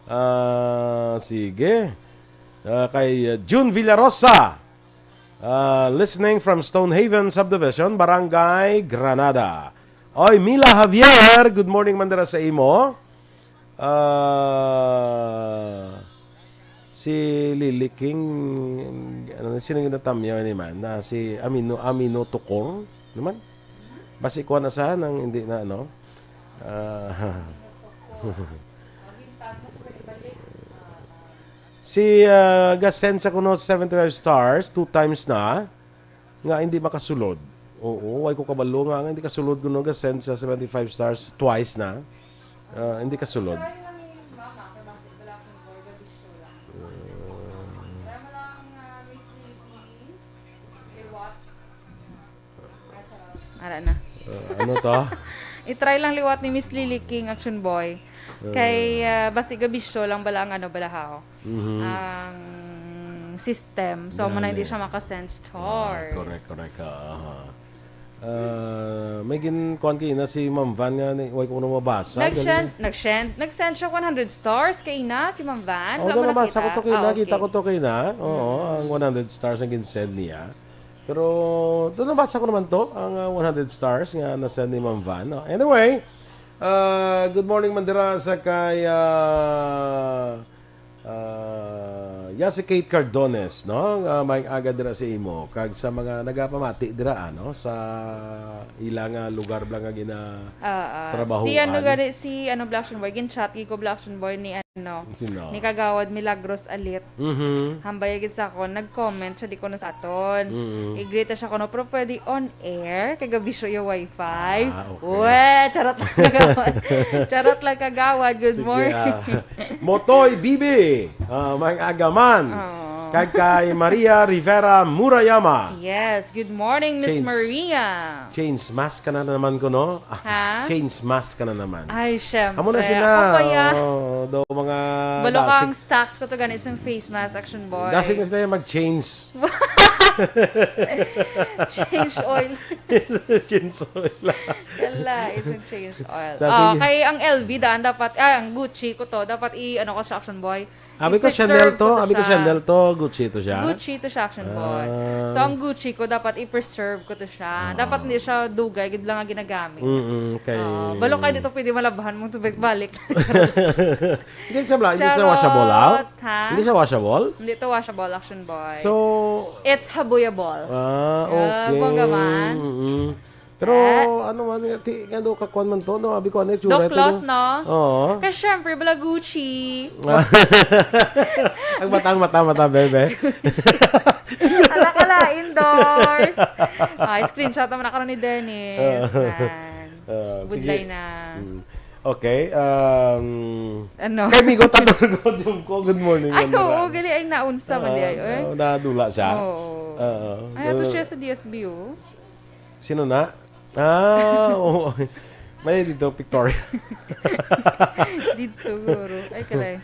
Ah, sige. Ah, kay, ah, June Villarosa. Ah, listening from Stonehaven Subdivision, Barangay Granada. Oy, Mila Javier, good morning man dira sa imo. Ah, si Lily King, ano, sino yung natamyaw ni man? Na si Amino, Amino Tukong naman? Basi kuha na sa nang hindi na, ano? Ah, si, ah, Gasensa kuno seventy-five stars, two times na, nga hindi makasulod. Oo, way ko kabalo nga, nga hindi kasulod kuno Gasensa seventy-five stars, twice na. Ah, hindi kasulod. Try lang ni Mama, kay bakit wala akong boy, gabi show lang. Try mo lang, ah, Miss Lily. Kay what? Ara na. Ah, ano to? I-try lang liwat ni Miss Lily King, Action Boy. Ah. Kay, ah, basi gabisyo lang bala ang ano, balahaw. Mhm. Ang system. So, mo na hindi siya maka-send stars. Ah, correct, correct. Ah, ah. Ah, may gin-, kuwan kayo na si Ma'am Van nga ni, way ko na mabasa. Nag-send, nag-send, nag-send siya one hundred stars kay na si Ma'am Van. Oh, wala mo nabasa ko to kay na, kita ko to kay na. Oo, ang one hundred stars ang gin-send niya. Pero, doon nabasa ko naman to, ang, ah, one hundred stars nga na-send ni Ma'am Van, no? Anyway, ah, good morning man dira sa kay, ah, ah, ya si Kate Cardones, no? Nga may aga dira sa imo, kag sa mga nagapamati dira, ano, sa ila nga lugar bala nga gina- Ah, ah, trabahoan. Si ano gani, si ano, Black Action Boy, gin-chat gid ko, Black Action Boy, ni ano, ni Kagawad Milagros Alit. Mhm. Hambay gid sa akon, nag-comment siya, di ko na sa aton. Mm-mm. I-greet siya kuno, pero pwede on air, kay gabi siya yung wifi. Ah, okay. Uwe, charot lang, Kagawad. Charot lang, Kagawad. Good morning. Sige, ah. Motoy Bibi, ah, may agaman. Oo. Kag kay Maria Rivera Murayama. Yes, good morning, Miss Maria. Change mask ka na naman ko, no? Ha? Change mask ka na naman. Ay, syempre. Amo na sila. Ako pa yan. Oh, daw mga balo ka dasig. Ang stocks ko to gani sa face mask, Action Boy. Dasig na sila yung mag-change. Change oil. Change oil. Wala, it's a change oil. Dasig. Oh, kay ang L V daan dapat, ah, ang Gucci ko to, dapat i-, ano ko siya, Action Boy. Abi ko Chanel to, abi ko Chanel to, Gucci to siya. Gucci to siya, Action Boy. Ah. So, ang Gucci ko, dapat i-preserve ko to siya. Ah. Dapat hindi siya dugay, gid lang nga ginagamit. Mm-mm, okay. Ah, balo kayo dito, pwede malabhan mong tubig balik. Hindi siya bla-, hindi siya washable, ah? Charot, ha? Hindi siya washable? Hindi to washable, Action Boy. So, it's habuyable. Ah, okay. Ah, bongga man. Mm-mm. Pero, ano man, nga, ti-, ano, kakuan man to, no? Abi ko, ano, yung tsura ito, no? Doklot, no? Oo. Kaya, syempre, bala Gucci. Ang mata, ang mata, mata, bebe. Ala ka la, indoors. Ah, screenshot naman ako ni Dennis. Ah. Man. Ah, sige. Budlay na. Mm. Okay, um, ano? Kay Migo Tanurgo, Jumko, good morning, ay, oo, gali, ay, naunsa man di ay, eh. Ah, nadula siya? Oo. Oo. Ay, ato siya sa D S B, oh. Sino na? Ah, oo. May dito, Victoria. Dito, guro. Ay, kalay.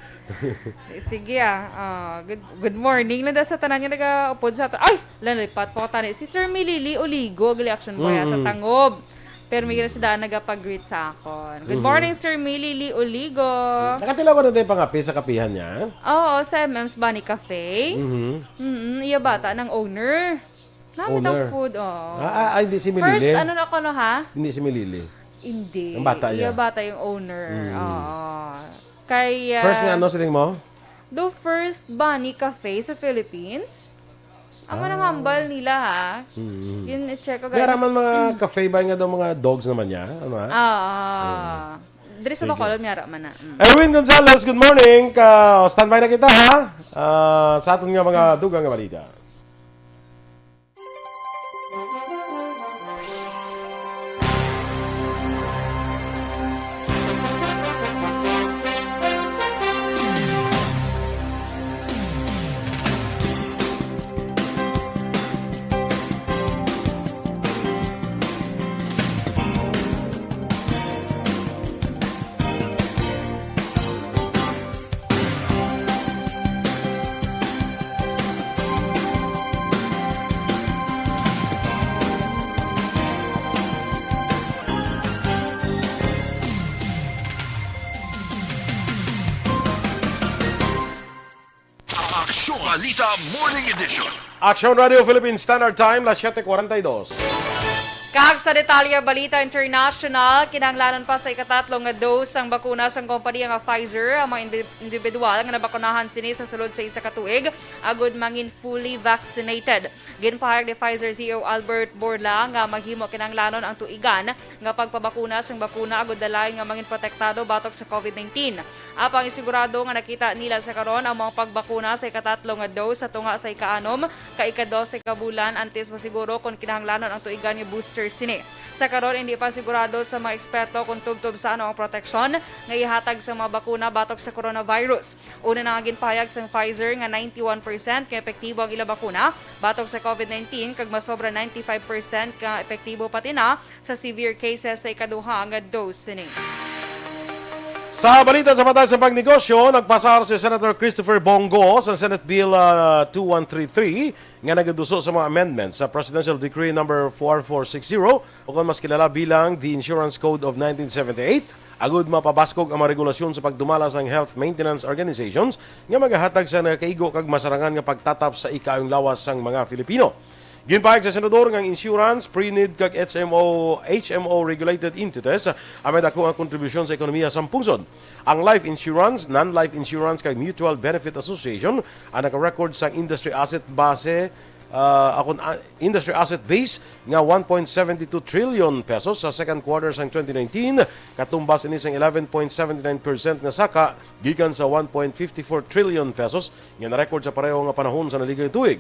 Sige, ah. Ah, good, good morning lang da sa tanan nga nagaupod sa aton. Ay! Lalipat po tani. Si Sir Milili Oligo, gali, Action Boy, ah, sa Tangob. Pero may gina siya daan nagapag-greet sa akon. Good morning, Sir Milili Oligo. Nakatilaw ko na tayo pangapi sa kapihan niya. Oo, sa M M's Bunny Cafe. Mhm. Mm, iya bata ng owner. Namit ang food, oh. Ah, ah, ah, hindi si Milili. First, ano na ko, no, ha? Hindi si Milili. Hindi. Ang bata niya. Iya bata yung owner. Mm. Oo. Kay, ah, first nga, ano, siling mo? The first Bunny Cafe sa Philippines. Amo nang hambal nila, ha? Mm. Yun, i-check ko. May araman mga cafe ba nga daw mga dogs naman niya? Ano, ha? Ah, ah. Mm. Diri sa Bacolod, may ara man na. Mm. Erwin Gonzalez, good morning. Ka, standby na kita, ha? Ah, sa aton nga mga dugang nga balita. Balita Morning Edition. Action Radio Philippine Standard Time, las siete cuarenta y dos. Kag sa detalye, balita international, kinahanglanon pa sa ikatatlo nga dose sang bakuna sang kompanya nga Pfizer ang mga indi-, individual nga nabakunahan sini sa sulod sa isa ka tuig agud mangin fully vaccinated. Ginpahayag ni Pfizer C E O Albert Bourla nga maghimo kinahanglanon ang tuigan nga pagpabakuna sang bakuna agud dalain nga mangin protektado batok sa COVID nineteen. Apang isigurado nga nakita nila sa karon ang mga pagbakuna sa ikatatlo nga dose sa tunga sa ikaanom ka ikadose ka bulan antes masiguro kon kinahanglanon ang tuigan nga booster sini. Sa karon, hindi pa sigurado sa mga eksperto kon tubtob sa ano ang proteksyon nga ihatag sa mga bakuna batok sa coronavirus. Una na nga ginpahayag sang Pfizer nga ninety-one percent ka epektibo ang ila bakuna batok sa COVID nineteen kag masobra ninety-five percent ka epektibo pati na sa severe cases sa ikaduha nga dose sini. Sa balita sa batas sa pagnegosyo, nagpasar si Senator Christopher Bong Go sa Senate Bill, ah, two one three three nga nagaduso sa mga amendments sa Presidential Decree number four four six zero, o kon mas kilala bilang the Insurance Code of nineteen seventy-eight, agud mapabaskog ang mga regulasyon sa pagdumala sang health maintenance organizations nga magahatag sa nakaigo kag masarangan nga pagtatap sa ikaayong lawas sang mga Filipino. Ginpahayag sa senador nga ang insurance, pre-need kag H M O, H M O regulated entities ang may dako nga kontribusyon sa ekonomiya sang pungsod. Ang life insurance, non-life insurance kag mutual benefit association ang naka-record sang industry asset base, ah, akon, ah, industry asset base nga one point seven two trillion pesos sa second quarter sang twenty nineteen, katumbas ini sang eleven point seven nine percent nga saka gikan sa one point five four trillion pesos nga na-record sa pareho nga panahon sa naligay tuig.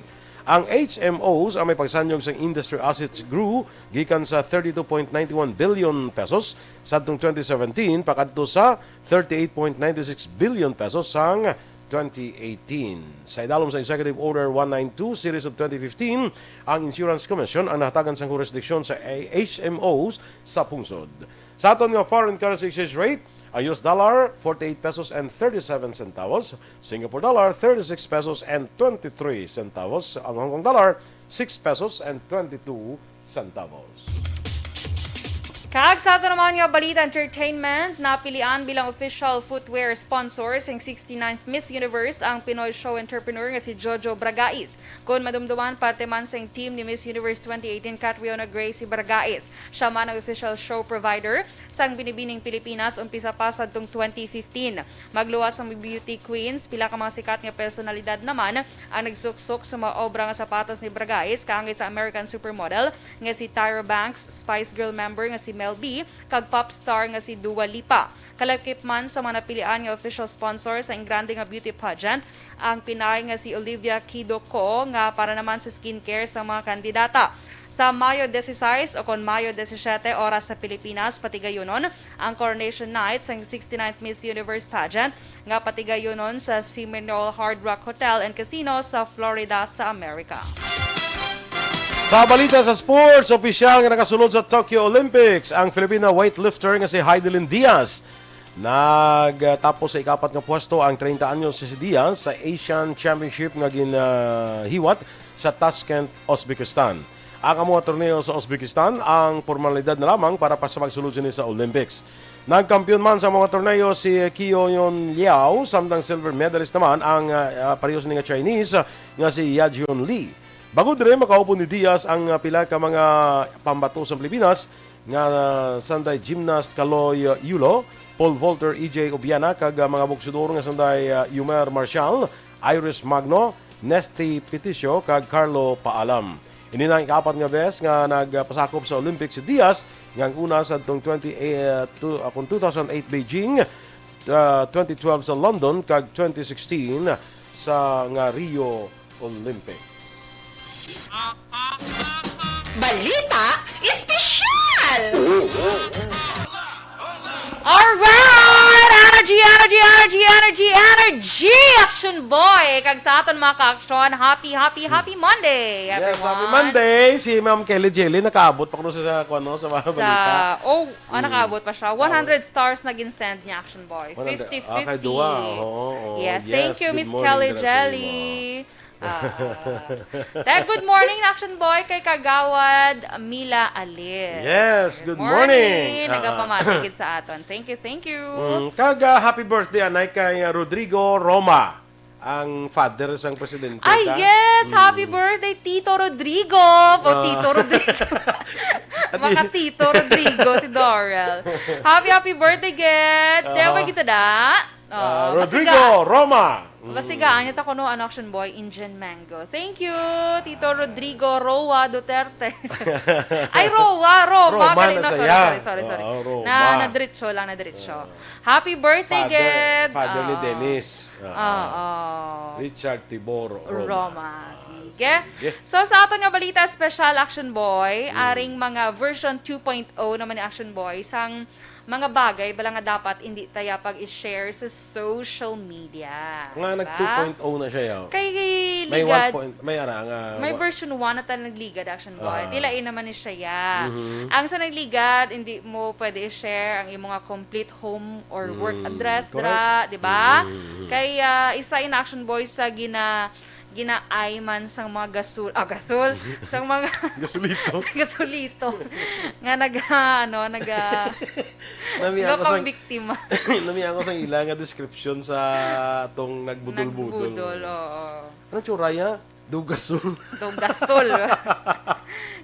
Ang H M Os ang may pagsanyog sang industry assets grew gikan sa thirty-two point nine one billion pesos sadtong twenty seventeen pakadto sa thirty-eight point nine six billion pesos sang twenty eighteen. Sa idalom sa Executive Order one nine two Series of twenty fifteen, ang Insurance Commission ang nahatagan sang jurisdiction sa H M Os sa pungsod. Sa aton nga foreign currency exchange rate, ang U S dollar, forty-eight pesos and thirty-seven centavos, Singapore dollar, thirty-six pesos and twenty-three centavos, ang Hong Kong dollar, six pesos and twenty-two centavos. Kag sa ato naman nga balita entertainment, napilian bilang official footwear sponsor sing sixty-ninth Miss Universe ang Pinoy show entrepreneur nga si Jojo Bragais. Kon madumduman, parte man sing team ni Miss Universe twenty eighteen Catriona Gracie Bragais. Siya man ang official show provider sang Binibining Pilipinas umpisa pa sadtong twenty fifteen. Magluwas ang beauty queens, pila ka mga sikat nga personalidad naman ang nagsuksok sa mga obra nga sapatos ni Bragais, kaangay sa American supermodel nga si Tyra Banks, Spice Girl member nga si Mel B, kag pop star nga si Dua Lipa. Kalakip man sa mga napilian nga official sponsor sa ing grande nga beauty pageant, ang Pinay nga si Olivia Kido Co nga para naman sa skincare sa mga kandidata. Sa Mayo dieciséis o kon Mayo diecisiete oras sa Pilipinas, patigayunon ang Coronation Night sang sixty-ninth Miss Universe Pageant nga patigayunon sa Seminole Hard Rock Hotel and Casino sa Florida sa Amerika. Sa balita sa sports, opisyal nga nakasulod sa Tokyo Olympics ang Filipina weightlifter nga si Heidelin Diaz. Nagtapos sa ikapat nga pwesto ang treinta anyos si Diaz sa Asian Championship nga ginhiwat sa Tashkent, Uzbekistan. Ang amo nga torneo sa Uzbekistan ang formalidad na lamang para pa sa pagsulod sini sa Olympics. Nagkampiyon man sa mga torneo si Kio Yun Liao, samtang silver medalist naman ang, ah, pareho sini nga Chinese, ah, nga si Yajun Lee. Bangod diri, makaupod ni Diaz ang, ah, pila ka mga pambato sa Pilipinas nga, ah, sanday gymnast Kaloy, ah, Yulo, pole vaulter E J Obiana, kag, ah, mga boksodor nga sanday, ah, Yumer Marshall, Iris Magno, Nesty Peticio, kag Carlo Paalam. Ini na ang ikaapat nga bes nga nagpasakop sa Olympics si Diaz, nga ang una sadtong twenty, eh, two, ah, kung two thousand eight Beijing, ah, twenty twelve sa London, kag twenty sixteen sa nga Rio Olympics. Balita Espesyal! Alright! Energy, energy, energy, energy, energy! Action Boy! Kag sa aton mga ka-action, happy, happy, happy Monday, everyone! Yes, happy Monday! Si Ma'am Kelly Jelly, nakaabot pa kuno sa, sa, kuno, sa mga balita. Sa, oh, ah, nakaabot pa siya. One hundred stars na gin-send niya, Action Boy. One hundred. Fifty fifty. Ah, kay duwa. Oo, oo. Yes, thank you, Miss Kelly Jelly. Ah. Te, good morning, Action Boy, kay Kagawad Mila Alis. Yes, good morning. Good morning. Ah, ah. Nagapamati gid sa aton. Thank you, thank you. Mm, kag, ah, happy birthday, anay, kay, ah, Rodrigo Roma. ang father sang presidente Ay, ta? yes! Happy Mm. birthday, Tito Rodrigo! O, Ah. Tito Rodrigo. Ati- Maka Tito Rodrigo si Dorel. Happy, happy birthday, Ged! Kaya Ah. may kita na? Ah, Oo, Rodrigo basiga- Roma! Mm. Basigaan niya ta kuno, ano, Action Boy, Indian Mango. Thank you, Tito Rodrigo Roa Duterte. Ay, Roa, Roma, Roma kanina. na Sorry, saya. sorry, sorry, sorry. Oo, Roma. Na, nadiretso lang, nadiretso. Oo. Happy birthday, Father, Ged. father ni Oo. Dennis. Oo. Oo. Richard Tibor Roma. Roma. Ah, Sige. sige. So, sa aton nga balita, special Action Boy, Mm. aring mga version two point oh naman ni Action Boy, sang mga bagay bala nga dapat hindi taya pag-i-share sa social media. Nga Diba? nag two point oh na siya, yaw. Kay May ligad, one point, may ara nga may wa- version one na tayo nagligad, Action Boy. Ah. Tilain naman ni siya, ya. Mhm. Ang sa nagligad, hindi mo pwede i-share ang imo nga complete home or work Mm, address, correct. dra, di ba? Mm, mm, mm. Kay, ah, isa in Action Boy sa gina-, ginaay man sang mga gasol, ah, gasol, sang mga Gasolito. gasolito nga nag, ano, nag, ah, Namiya nga ko sang, pambiktima. Namiya ko sang ila nga description sa tong nagbudol-budol. Nagbudol, oo. Anong tsura ya? Dugasol. Dugasol.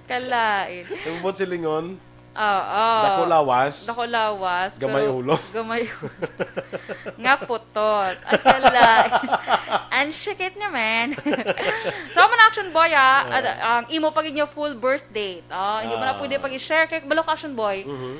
Kalain. Nabubot silingon. Oo. Dako lawas. Dako lawas, Gamay pero ulo. gamay ulo. Nga putot. Ay, kalain. Ang sakit naman. So, amo na, Action Boy, ah. Ah. At, um, imo pa gid nga full birth date. Oh, hindi mo na Ah. pwede pag-i-share. Kay, balo ka, Action Boy. Mhm.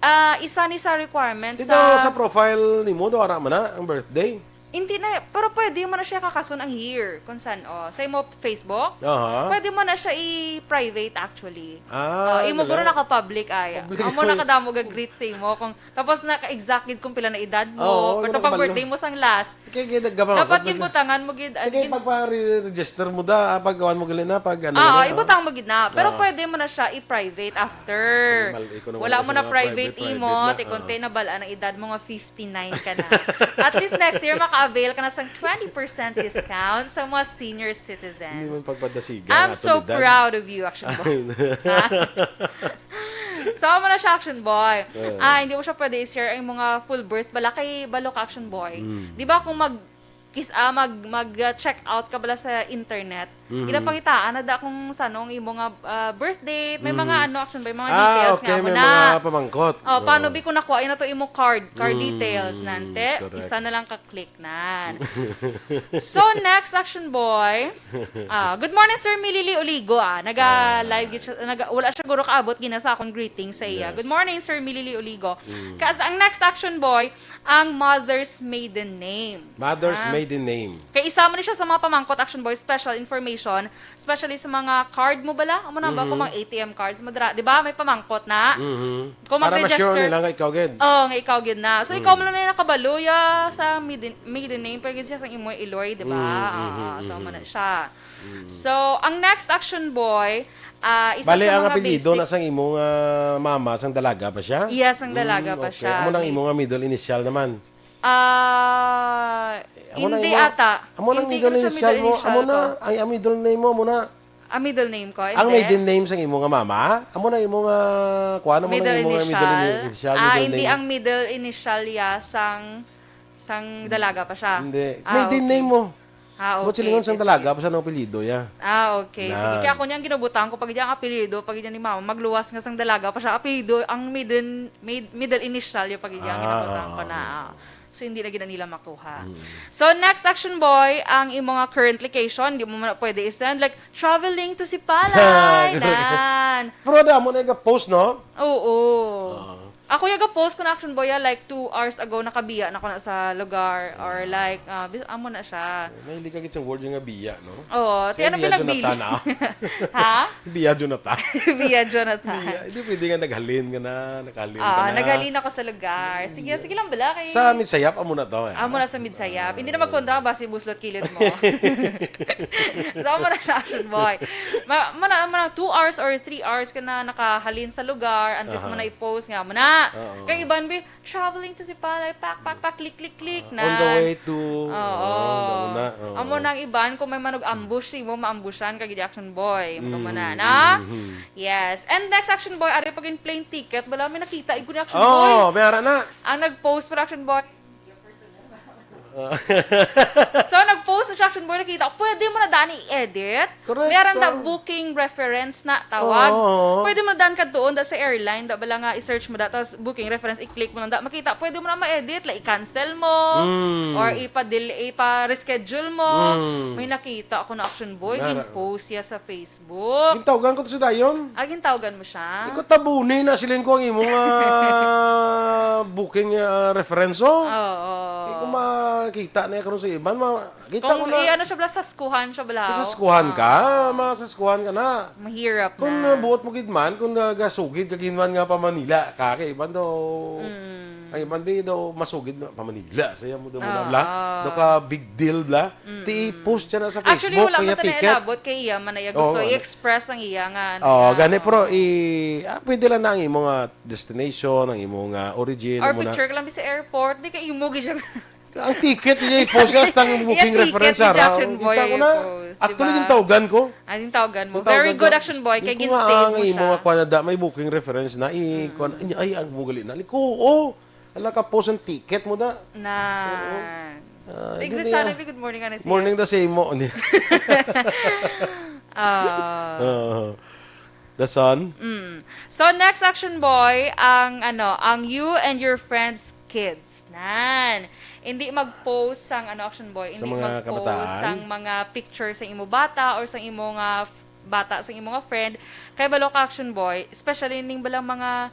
Ah, isa ni sa requirements Dito sa sa profile nimo, do ara man na ang birthday. Hindi na, pero pwede mo na siya kakason ang year, kung saan, oh. Sa imo Facebook, Aha. pwede mo na siya i-private, actually. Ah, Oh, imo guro naka-public, ay. Public. Amo na kadamo ga-greet sa imo. Kung, tapos naka-exact gid kung pila na edad mo. Oo, Pero wala pag kabalo. birthday mo sang last, Kaya, kaya naggamang dapat ako, ginbutangan mo gid, Kaya gin- pagpa-re-register mo da, ah, paggawan mo gali na, pag ano Ah, na, ah. ibutang mo gid na. Pero Ah. pwede mo na siya i-private after. Mal-, ikaw naman Wala kasi mo na mga private private, imo, private na, ti kun ah. kay nabal-an ang edad mo nga fifty-nine ka na. At least next year, maka-avail ka na sang twenty percent discount sa mga senior citizens. Hindi man pagpadasigan, I'm so atualidad. proud of you, Action Boy. Ha? So, amo na siya, Action Boy. Yeah. Ah, hindi mo siya pwede i-share ang mga full birth bala kay balo ka, Action Boy. Mm. Di ba kung mag-, kis-, ah, mag, mag, ah, check out ka bala sa internet, Mhm. ginapangitaan na da kung sano ang imo nga, ah, birth date, may mga Mhm. ano, Action Boy, mga Ah, details okay, nga mo may na. mga pamangkot. Oh, paano Oo. bi kung nakuha na to imo card, card Mm, details, nante? correct. Isa na lang ka click nan. So, next, Action Boy. Ah, good morning, Sir Milili Oligo, ah. Naga-live Ah. gid siya, naga-, wala siya guro kaabot gina sa akong greeting sa iya. Yes. Good morning, Sir Milili Oligo. Mm. Kas-, ang next, Action Boy, ang mother's maiden name. Mother's Ah. maiden name. Kay isa man ni siya sa mga pamangkot, Action Boy, special information, especially sa mga card mo bala. Amo na ba Mhm. kung mga A T M cards mo dira, di ba? May pamangkot na. Mhm. Kung Para ma-sure mag-register nila nga ikaw gid. Oh, nga ikaw gid na. So, Mm. ikaw man lang na nakabalo, ya, sa maiden, maiden name, pero gid siya sa imo Iloy, di ba? Mm, mm, Ah, mm, so, mm, amo na mm. siya. Mm. So, ang next, Action Boy, ah, isa Bale, sa ang mga apelyido basic na sang imo nga mama, sang dalaga pa siya? Yes, ang dalaga Mm, pa okay. siya. Amo nang May imo nga middle initial naman? Ah, Amo na hindi imo, ata. amo na Hindi middle ko siya initial middle mo, initial amo na, ko. Ay, ang middle name mo, amo na. Ang middle name ko, Ang hindi. maiden name sang imo nga mama? Amo na imo nga, kuwan, amo na Middle imo nga middle initial? initial, Ah, middle hindi, name. ang middle initial ya sang, sang dalaga pa siya. Hindi. Ah, Maiden okay. name mo. Ah, Mo okay, silingon sang okay, dalaga sige. pa siya ng apelyido ya. Ah, okay. Sige. Na. Kaya ako niyang ginabutang ko, pag ang apelyido, pag ni mama, magluwas nga sang dalaga pa siya, apelyido, ang maiden, mid-, middle initial ya pag Ah, ginabutang ko oo. na. Ah. So, hindi na gid nila makuha. Mm. So, next, Action Boy, ang imo nga current location, di mo man pwede i-send. Like, traveling to Sipalay, Ah, nan. Pero damo na yung post, no? Oo. Ah. Ako yung post ko na, Action Boy, ah, like, two hours ago, nakabiya na ko na sa lugar. Or Ah. like, ah, bis-, amo na siya. Mahilig ka gid sa word nga biya, no? Oo, Sige, ti ano biya, pinagbiya? Jonathan, ah. Ha? Biya, Jonathan. Biya, Jonathan. Biya. Hindi pwede nga naghalin ka na, naghalin ka Ah, na. naghalin ako sa lugar. Sige, Mm. sige lang bala kay Sa Midsayap, amo na to, eh. Amo na sa Midsayap. Hindi na magkontra ba si Buslot Kilid mo? So, amo na siya, Action Boy. Ma-, amo na, amo na, two hours or three hours ka na nakahalin sa lugar, antes mo Aha. na i-post nga, amo na. Oo. Kay iban, bi, traveling to Sipalay, pak, pak, pak, click, click, click, Ah, na. on the way to, Oo. oh, amo na, oo. Amo nang iban, kung may manog ambush, imo maambushan, kag di Action Boy. Amo Mm, na, na? mm, mm. Yes. And next, Action Boy, ari pag in plane ticket, wala may nakita, igo ni Action Oh, Boy. may ara na. Ang nag-post pa, Action Boy. So, nag-post na siya, Action Boy, nakita ko, pwede mo na daan i-edit. Correct, Meron na correct. booking reference na tawag. Oo. Pwede mo na daan ka doon, da sa airline, da bala nga i-search mo da, tapos booking reference, i-click mo lang da, makita, pwede mo na ma-edit, like, i-cancel mo, Mm. or ipa-del-, ipa-reschedule mo. Mm. May nakita ako na, Action Boy, Nara- gin-post siya sa Facebook. Gintawgan ko to si Dayon. Ah, gintawgan mo siya? Ikaw tabuni na siling ko ang imong, ah, booking, ah, reference, oh. Oo. Di ko makita na karon sa iban. Ma-, kita Kung ko na. i-ano siya bala, saskuhan siya bala, Kung oh. saskuhan ka, Ah. mga saskuhan ka na. Mahirap Kung na. nabuot mo gid man, kung nagasugid ka gid man nga pa Manila ka, kay iban daw, Mm. ang iban di daw masugid na pa Manila. Saya mo daw mo na Ah, bla. ah. Daw ka big deal bla. Mm-mm. Ti post siya na sa Actually, Facebook, wala kaya man ta ticket. nailabot kay iya man na iya gusto Oo, ano. i-express ang iya nga, ano Oo, nga, gani, oo. pero i-, ah, pwede lang na ang imo nga destination, ang imo nga origin, Or imo na. picture ka lang sa airport, di ka imo gid siya. Ang ticket niya i-post siya, hasta ang Iya, booking ticket reference, ni ara. Action Boy Kita ko na. i-post, di Actually, ba? gintawgan ko. Ah, gintawgan mo. Gintawgan Very good, ko. Action Boy, kay Di ko nga ginsave ang mo imo siya. nga kuwan na da, may booking reference na, i-, Mm. kuwan, ay, ay, ang bugali na. Liko, oo. Ala ka post ang ticket mo da. Na. Oo. Ah, Tiglit hindi sana, niya. Good morning, ano siya? Morning the same mo. Hindi. Ah. Oo. The son? Mm. So, next, Action Boy, ang, ano, ang you and your friends' kids. Nan. Hindi mag-post sang, ano, Action Boy, Sa hindi mga mag-post kabataan? sang mga picture sa imo bata or sa imo nga f-, bata, sa imo nga friend. Kay balo ka, Action Boy, especially ning balang mga,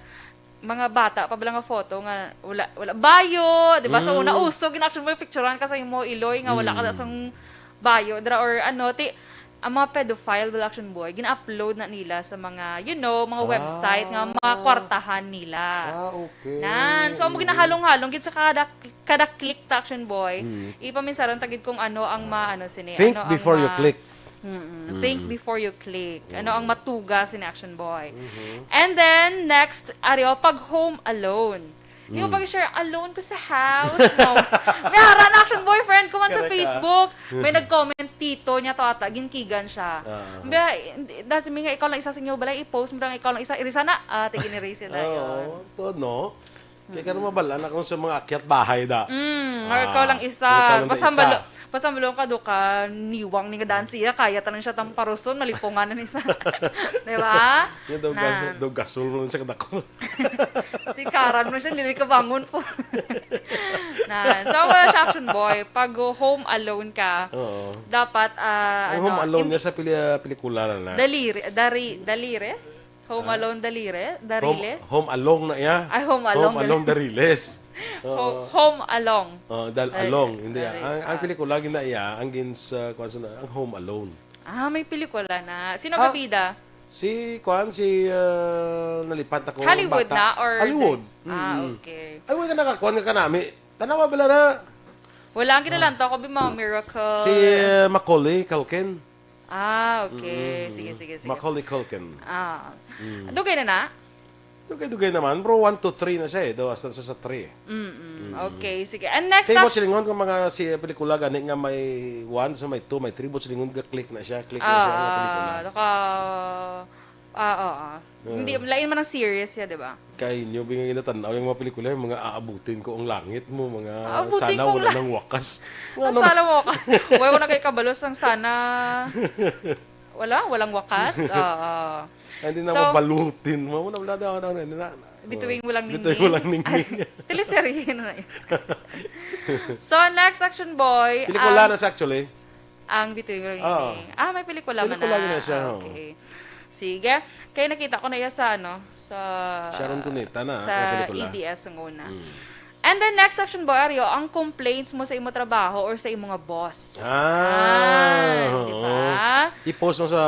mga bata pa bala nga photo nga wala, wala bayo, di ba? So, Mm. una, uso gid, Action Boy, picturean ka sa imo iloy nga wala ka Mm. sa bayo, dira, or ano, ti, ang mga pedophile, bala, Action Boy, gina-upload na nila sa mga, you know, mga Ah. website nga mga kwartahan nila. Ah, okay. Nan, so, amo Mm. ginahalong-halong gid sa kada, kada click ta, Action Boy. Mm. Ipaminsaron ta gid kung ano ang ma-, ano, sini, Think ano ang before you ma-, click. Mm-mm. Mm. Think before you click. Ano ang Mm. matuga sini, Action Boy? Mm-hmm. And then, next, ari, oh, pag home alone. Di mo Mm. pag-share, "Alone ko sa house," no? May ara na, Action Boy, friend ko man sa Correct, ah. Facebook. May nag-comment, tito niya to ata, ginkigan siya. Ah. Biya, hindi, dasi mi nga ikaw lang isa sa inyo, balay, i-post mo lang ikaw lang isa, erase na, ah, tig-erase na Oo, yun. to, no? Kaya ka na mabala na kung sa mga akyat bahay da. Mm, or ikaw Ah, lang isa. ikaw lang Basta isa. malo-, basta malo ka do ka, niwang ni nga daan siya, kaya tanan siya tamparuson, malipungan na ni sa. Di ba? Yung daw Na. gas-, daw gasol mo sa kadako. Si Karan mo siya, hindi ka bangon po. Na. So, wala siya, Action Boy. Pag home alone ka, Oo. dapat, ah, Ang ano, Home Alone hindi niya sa pili-, ah, pelikula na na. Daliri-, dari-, Dalires? Home Ah. Alone Dalire? Home, Darile? Home Alone na iya. Ay, Home Alone Home Alone Dal-, Dariles. Ho-, Oo. Home Alone. Oh, dal-, Dal-, Alone, hindi, ah. Daris, Ang, ang ah. pelikula, gina-, iya, ang gins-, ah, kuwan sa na, ang Home Alone. Ah, may pelikula na. Sino Ah, gabida? si, kuwan, si, ah, nalipat ako, Hollywood bata. na or Hollywood. Ah, Mm-mm. okay. Ay, wala ka nakakuwan nga kanami. Tanawa bala na. Wala, ang ginalantaw ko, bi, mga Miracle. Si, ah, Macaulay Culkin. Ah, okay. Mm. Sige, sige, sige. Macaulay Culkin. Ah. Mm. Dugay na na? Dugay-dugay naman. Pero one to three na siya eh. Daw, hasta sa, sa three. Mm-mm. Mm. Okay, sige. And next Kay mo up- silingon kung mga si pelikula gani nga may one, so may two, may three, but silingon ga-click na siya. Click na siya ang Ah, pelikula. naka-, ah, oo. Ah. Hindi, lain man ang series siya, di ba? Kay inyo, bi nga ginatanaw yung mga pelikula, yung mga Aabutin Ko ang Langit mo, mga Aabutin Sana Ko ang Wala Lang- Nang Wakas. Ang Ano? Sana Wakas. Wala ko na kay kabalos ang sana. Wala? Walang wakas? Oo. Hindi na So, mabalutin mo. Wala, wala daw, wala, wala, wala. Bituing Walang Bituing Ningning. Walang Ningning. Ay, teleserye na na yun. So, next, Action Boy, Pelikula ang na siya, actually. Ang Bituing Walang Oo. Ningning. Ah, may pelikula man Pelikula na. na siya, Ah, oo. okay. Sige. Kaya nakita ko na iya sa, ano, sa Sharon Cuneta na, sa ang pelikula. E D S ang una. Mm. And then, next, Action Boy, Ario, ang complaints mo sa imo trabaho or sa imo nga boss. Ah, Ah, di oo. ba? I-post mo sa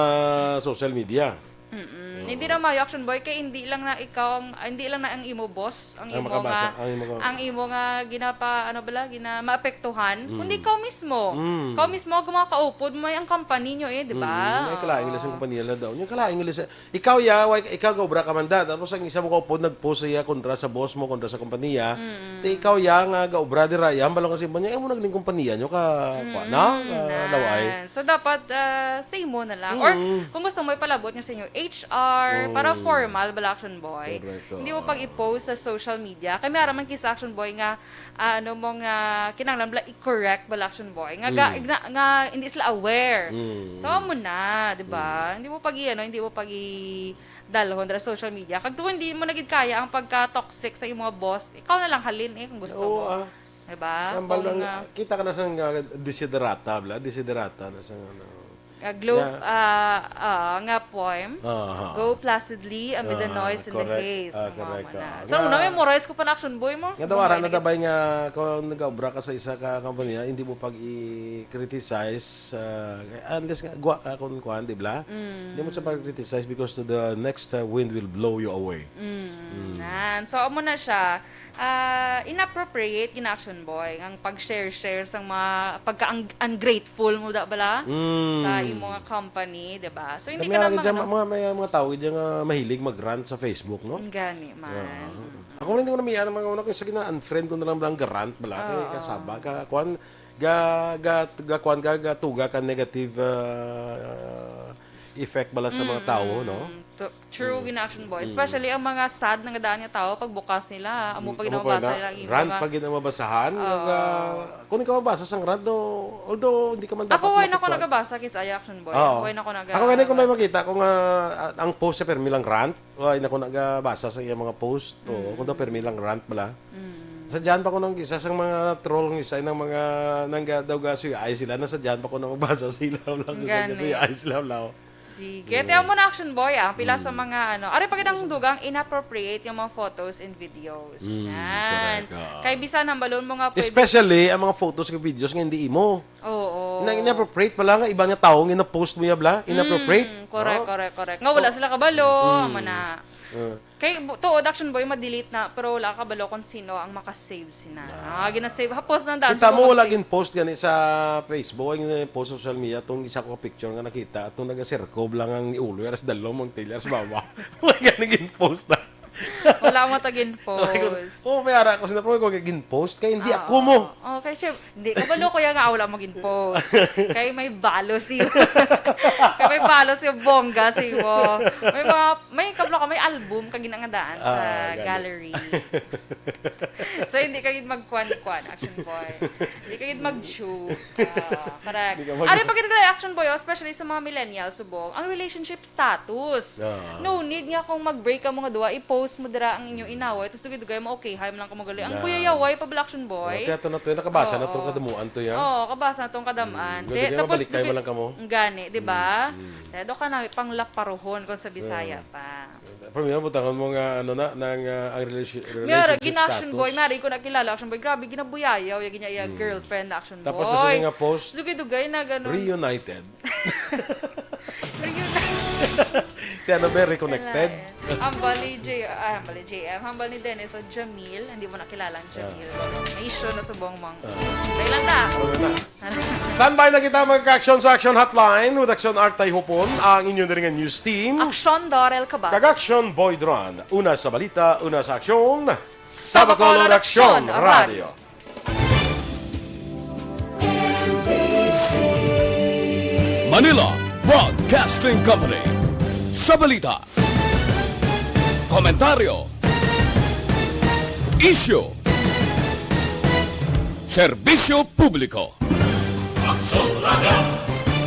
social media. Mm-mm. Oo. Hindi na maayo, Action Boy, kay hindi lang na ikaw ang, ah, hindi lang na ang imo boss, ang Ang imo makabasa, nga, ang imo ka- ang imo nga ginapa-, ano bala, gina-, maapektuhan, Mm. kundi ikaw mismo. Mm. Ikaw mismo, ang mga kaupod mo, ay ang company nyo eh, di ba? Mm, ay kalain nila sa Oo. kumpanya nila daw. Yung kalain nila sa, ikaw ya, wa-, ikaw gaobra ka man da, tapos ang isa mo kaupod nag-post siya kontra sa boss mo, kontra sa kumpanya, Mm. te ikaw ya nga gaobra dira, yan, balo kasi mo niya, eh, mo nagning kumpanya nyo ka, Mm, kwa na, ka na. laway. So, dapat, ah, sa imo na lang. Or, Mm. kung gusto mo, ipalabot nyo sa inyo H R, Para formal bala, Action Boy. Correct, oo. Hindi mo pag-i-post sa social media. Kay may ara man kis Action Boy nga, ah, ano mo nga, kinahanglan bala i-correct bala, Action Boy. Nga, ga- Mm. nga, nga hindi sila aware. Mm. So, amo na, di ba? Mm. Hindi mo pag-i-, ano, hindi mo pag-i-, dalhon dira sa social media. Kag tuod hindi mo na gid kaya ang pagka-toxic sa imong mga boss, ikaw na lang halin eh kung gusto Oo, mo. Ah. Diba? Ang Kung, balang, ah, kita ka na sa nga desiderata, bla? Desiderata na sa ano. Ah, Globe, Yeah. ah, ah, nga poem. Aha. Go placidly amid the Ah, noise and the correct. Haste. Ah, Ang mga correct, mana. ah. So, Nga una, memorize ko pa na, Action Boy mo. Nga Sa daw, ara mga na nagit- dabay nga kung nag-obra ka sa isa ka kompanya, hindi mo pag-i-criticize, ah, unless nga gwa ka kung kuan, di bla? Mm. Hindi mo siya pag-criticize because the next, uh, wind will blow you away. Mm. Mm. Nan. So, amo na siya. Ah, inappropriate gina, Action Boy, ang pag-share-share sang mga pagka-, ang-, ungrateful mo da bala Mm. sa imo nga company, di ba? So, hindi May ka na mga, mga, ano, mga, may mga tao dyan nga mahilig mag-rant sa Facebook, no? Ang gani man. Yeah. Ako rin, hindi ko na may, ano, mga una ko sa gina-unfriend ko na lang bala ang ga-rant bala. Kay Oo. kasaba ka, kuan, ga, ga, ga, kuan ka, gatuga ka negative, ah, effect bala sa mga tao, no? Mm, to-, true, Mm. gina, Action Boy. Mm. Especially ang mga sad na nga daan nga tao, pagbukas nila, amo Mm, pa amo pa ginababasan na, nila ang imo rant mga pa gid ang mabasahan, Oo. nga, kung ikaw mabasa sang rant, no, although hindi ka man Ako, dapat why na ko matutuan. nagabasa, kis ay, Action Boy? Oo. Why na ko naga- Ako gani kung may nabasa? makita ko nga, ah, ang post sa permi lang rant, why na ko nagabasa sa iyang mga post. Oo, Mm. kung daw permi lang rant bala. Mm. Sa dyan pa ko nang isa sang mga troll ng isa, ng mga nangga-, daw gasoy ay sila, nasa dyan pa ko na magbasa sila lang, nasa Gani. gasoy ay sila lang. Sige. Mm. Tiyan mo na, Action Boy, ah. Pila sa Mm. mga, ano, ari pa gid ang dugang inappropriate yung mga photos and videos. Mm, Yan. correct, ah. Kay bisan hambalon mo nga pwede Especially ang mga photos and videos nga hindi imo. Oo. Ina-, inappropriate pala nga iba nga tao nga ina-post mo ya bla. Inappropriate. Mm, correct, Oh. correct, correct. Nga wala Oh. sila kabalo, Mm. amo na. Uh. Kay bu-, tuod, Action Boy, ma-delete na, pero wala kabalo kung sino ang makasave sina. Ah. Ah, gina-save. Hapos na daan Kita sa mo, mga wala save. gin-post gani sa Facebook, ang gin-post sa social media, itong isa ko picture nga nakita, itong naga-circle lang ang iulo, aras dalom, ang tail, aras baba. Wala gani gin-post na. Wala mo ta gin-post. Oh, may ara ko sa ko gin-post, kay hindi Ah, ako mo. oo. Oh, kay syem-, hindi, kabalo ko yan nga wala mo gin-post. Kay may balos si-, kay may balos yung bongga si mo. May mga, may kabalo ka, may album ka ginangadaan sa Ah, gani. gallery. So, hindi ka gid magkuan-kuan, Action Boy. Hindi ka gid mag-chew. Ah, correct. Hindi ka mag- Ari pa gid kay Action Boy, oh, especially sa mga millennials, subong. Ang relationship status. Ah. No need nga kung mag-break ka mga duwa, i-post mo dira ang inyong inaway, tapos dugay-dugay mo, okay, hi, mo lang ka magaling. Ang Na. buyayaway pa bala, Action Boy. Oh, tiyato na to, eh, nakabasa na Oo. tong kadamuan to, ya. Oo, kabasa na tong kadamaan. Mm, Te-, dugay tapos mabalik kayo, dugay-, walang kamo. Gani, di ba? Mm, mm. Te, do ka na pang laparuhon kung sa Bisaya Yeah. pa. Pero may butangan mo nga, ano na, nang, ah, ang relation-, Miyara, relationship gina-Action status. Boy, miyara, ko nakilala, Action Boy. Grabe, ginabuyayaw, yung gina-, yung Mm. girlfriend na Action Tapos na Boy. sila nga post. Dugay-dugay na ganun. Reunited. Reunited. Ti ano ba, reconnected? Wala eh. Hambal ni J-, ah, hambal ni J M, hambal ni Dennis o Jamil. Hindi mo nakilala ang Ah. Jamil. May issue na subong mong Ah. Kailan na? Ano na? Standby na kita, mga ka-action, sa Action Hotline with Action Art Tayhupon, ang inyo na rin nga news team. Action Dorel Cabal. Kag Action Boy Dron. Una sa balita, una sa aksyon. Sa Bacolod Aksyon Radio. Manila Broadcasting Company. Sa balita, komentaryo, isyu, serbisyo publiko. Aksyon Radio.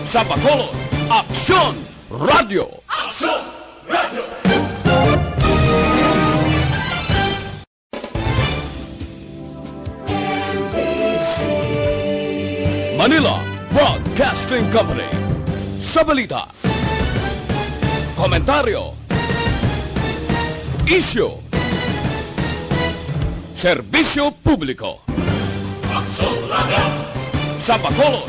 Sa Bacolod, Aksyon Radio. Aksyon Radio. Manila Broadcasting Company. Sa balita, komentaryo, isyu, serbisyo publiko. Aksyon Radio. Sa Bacolod,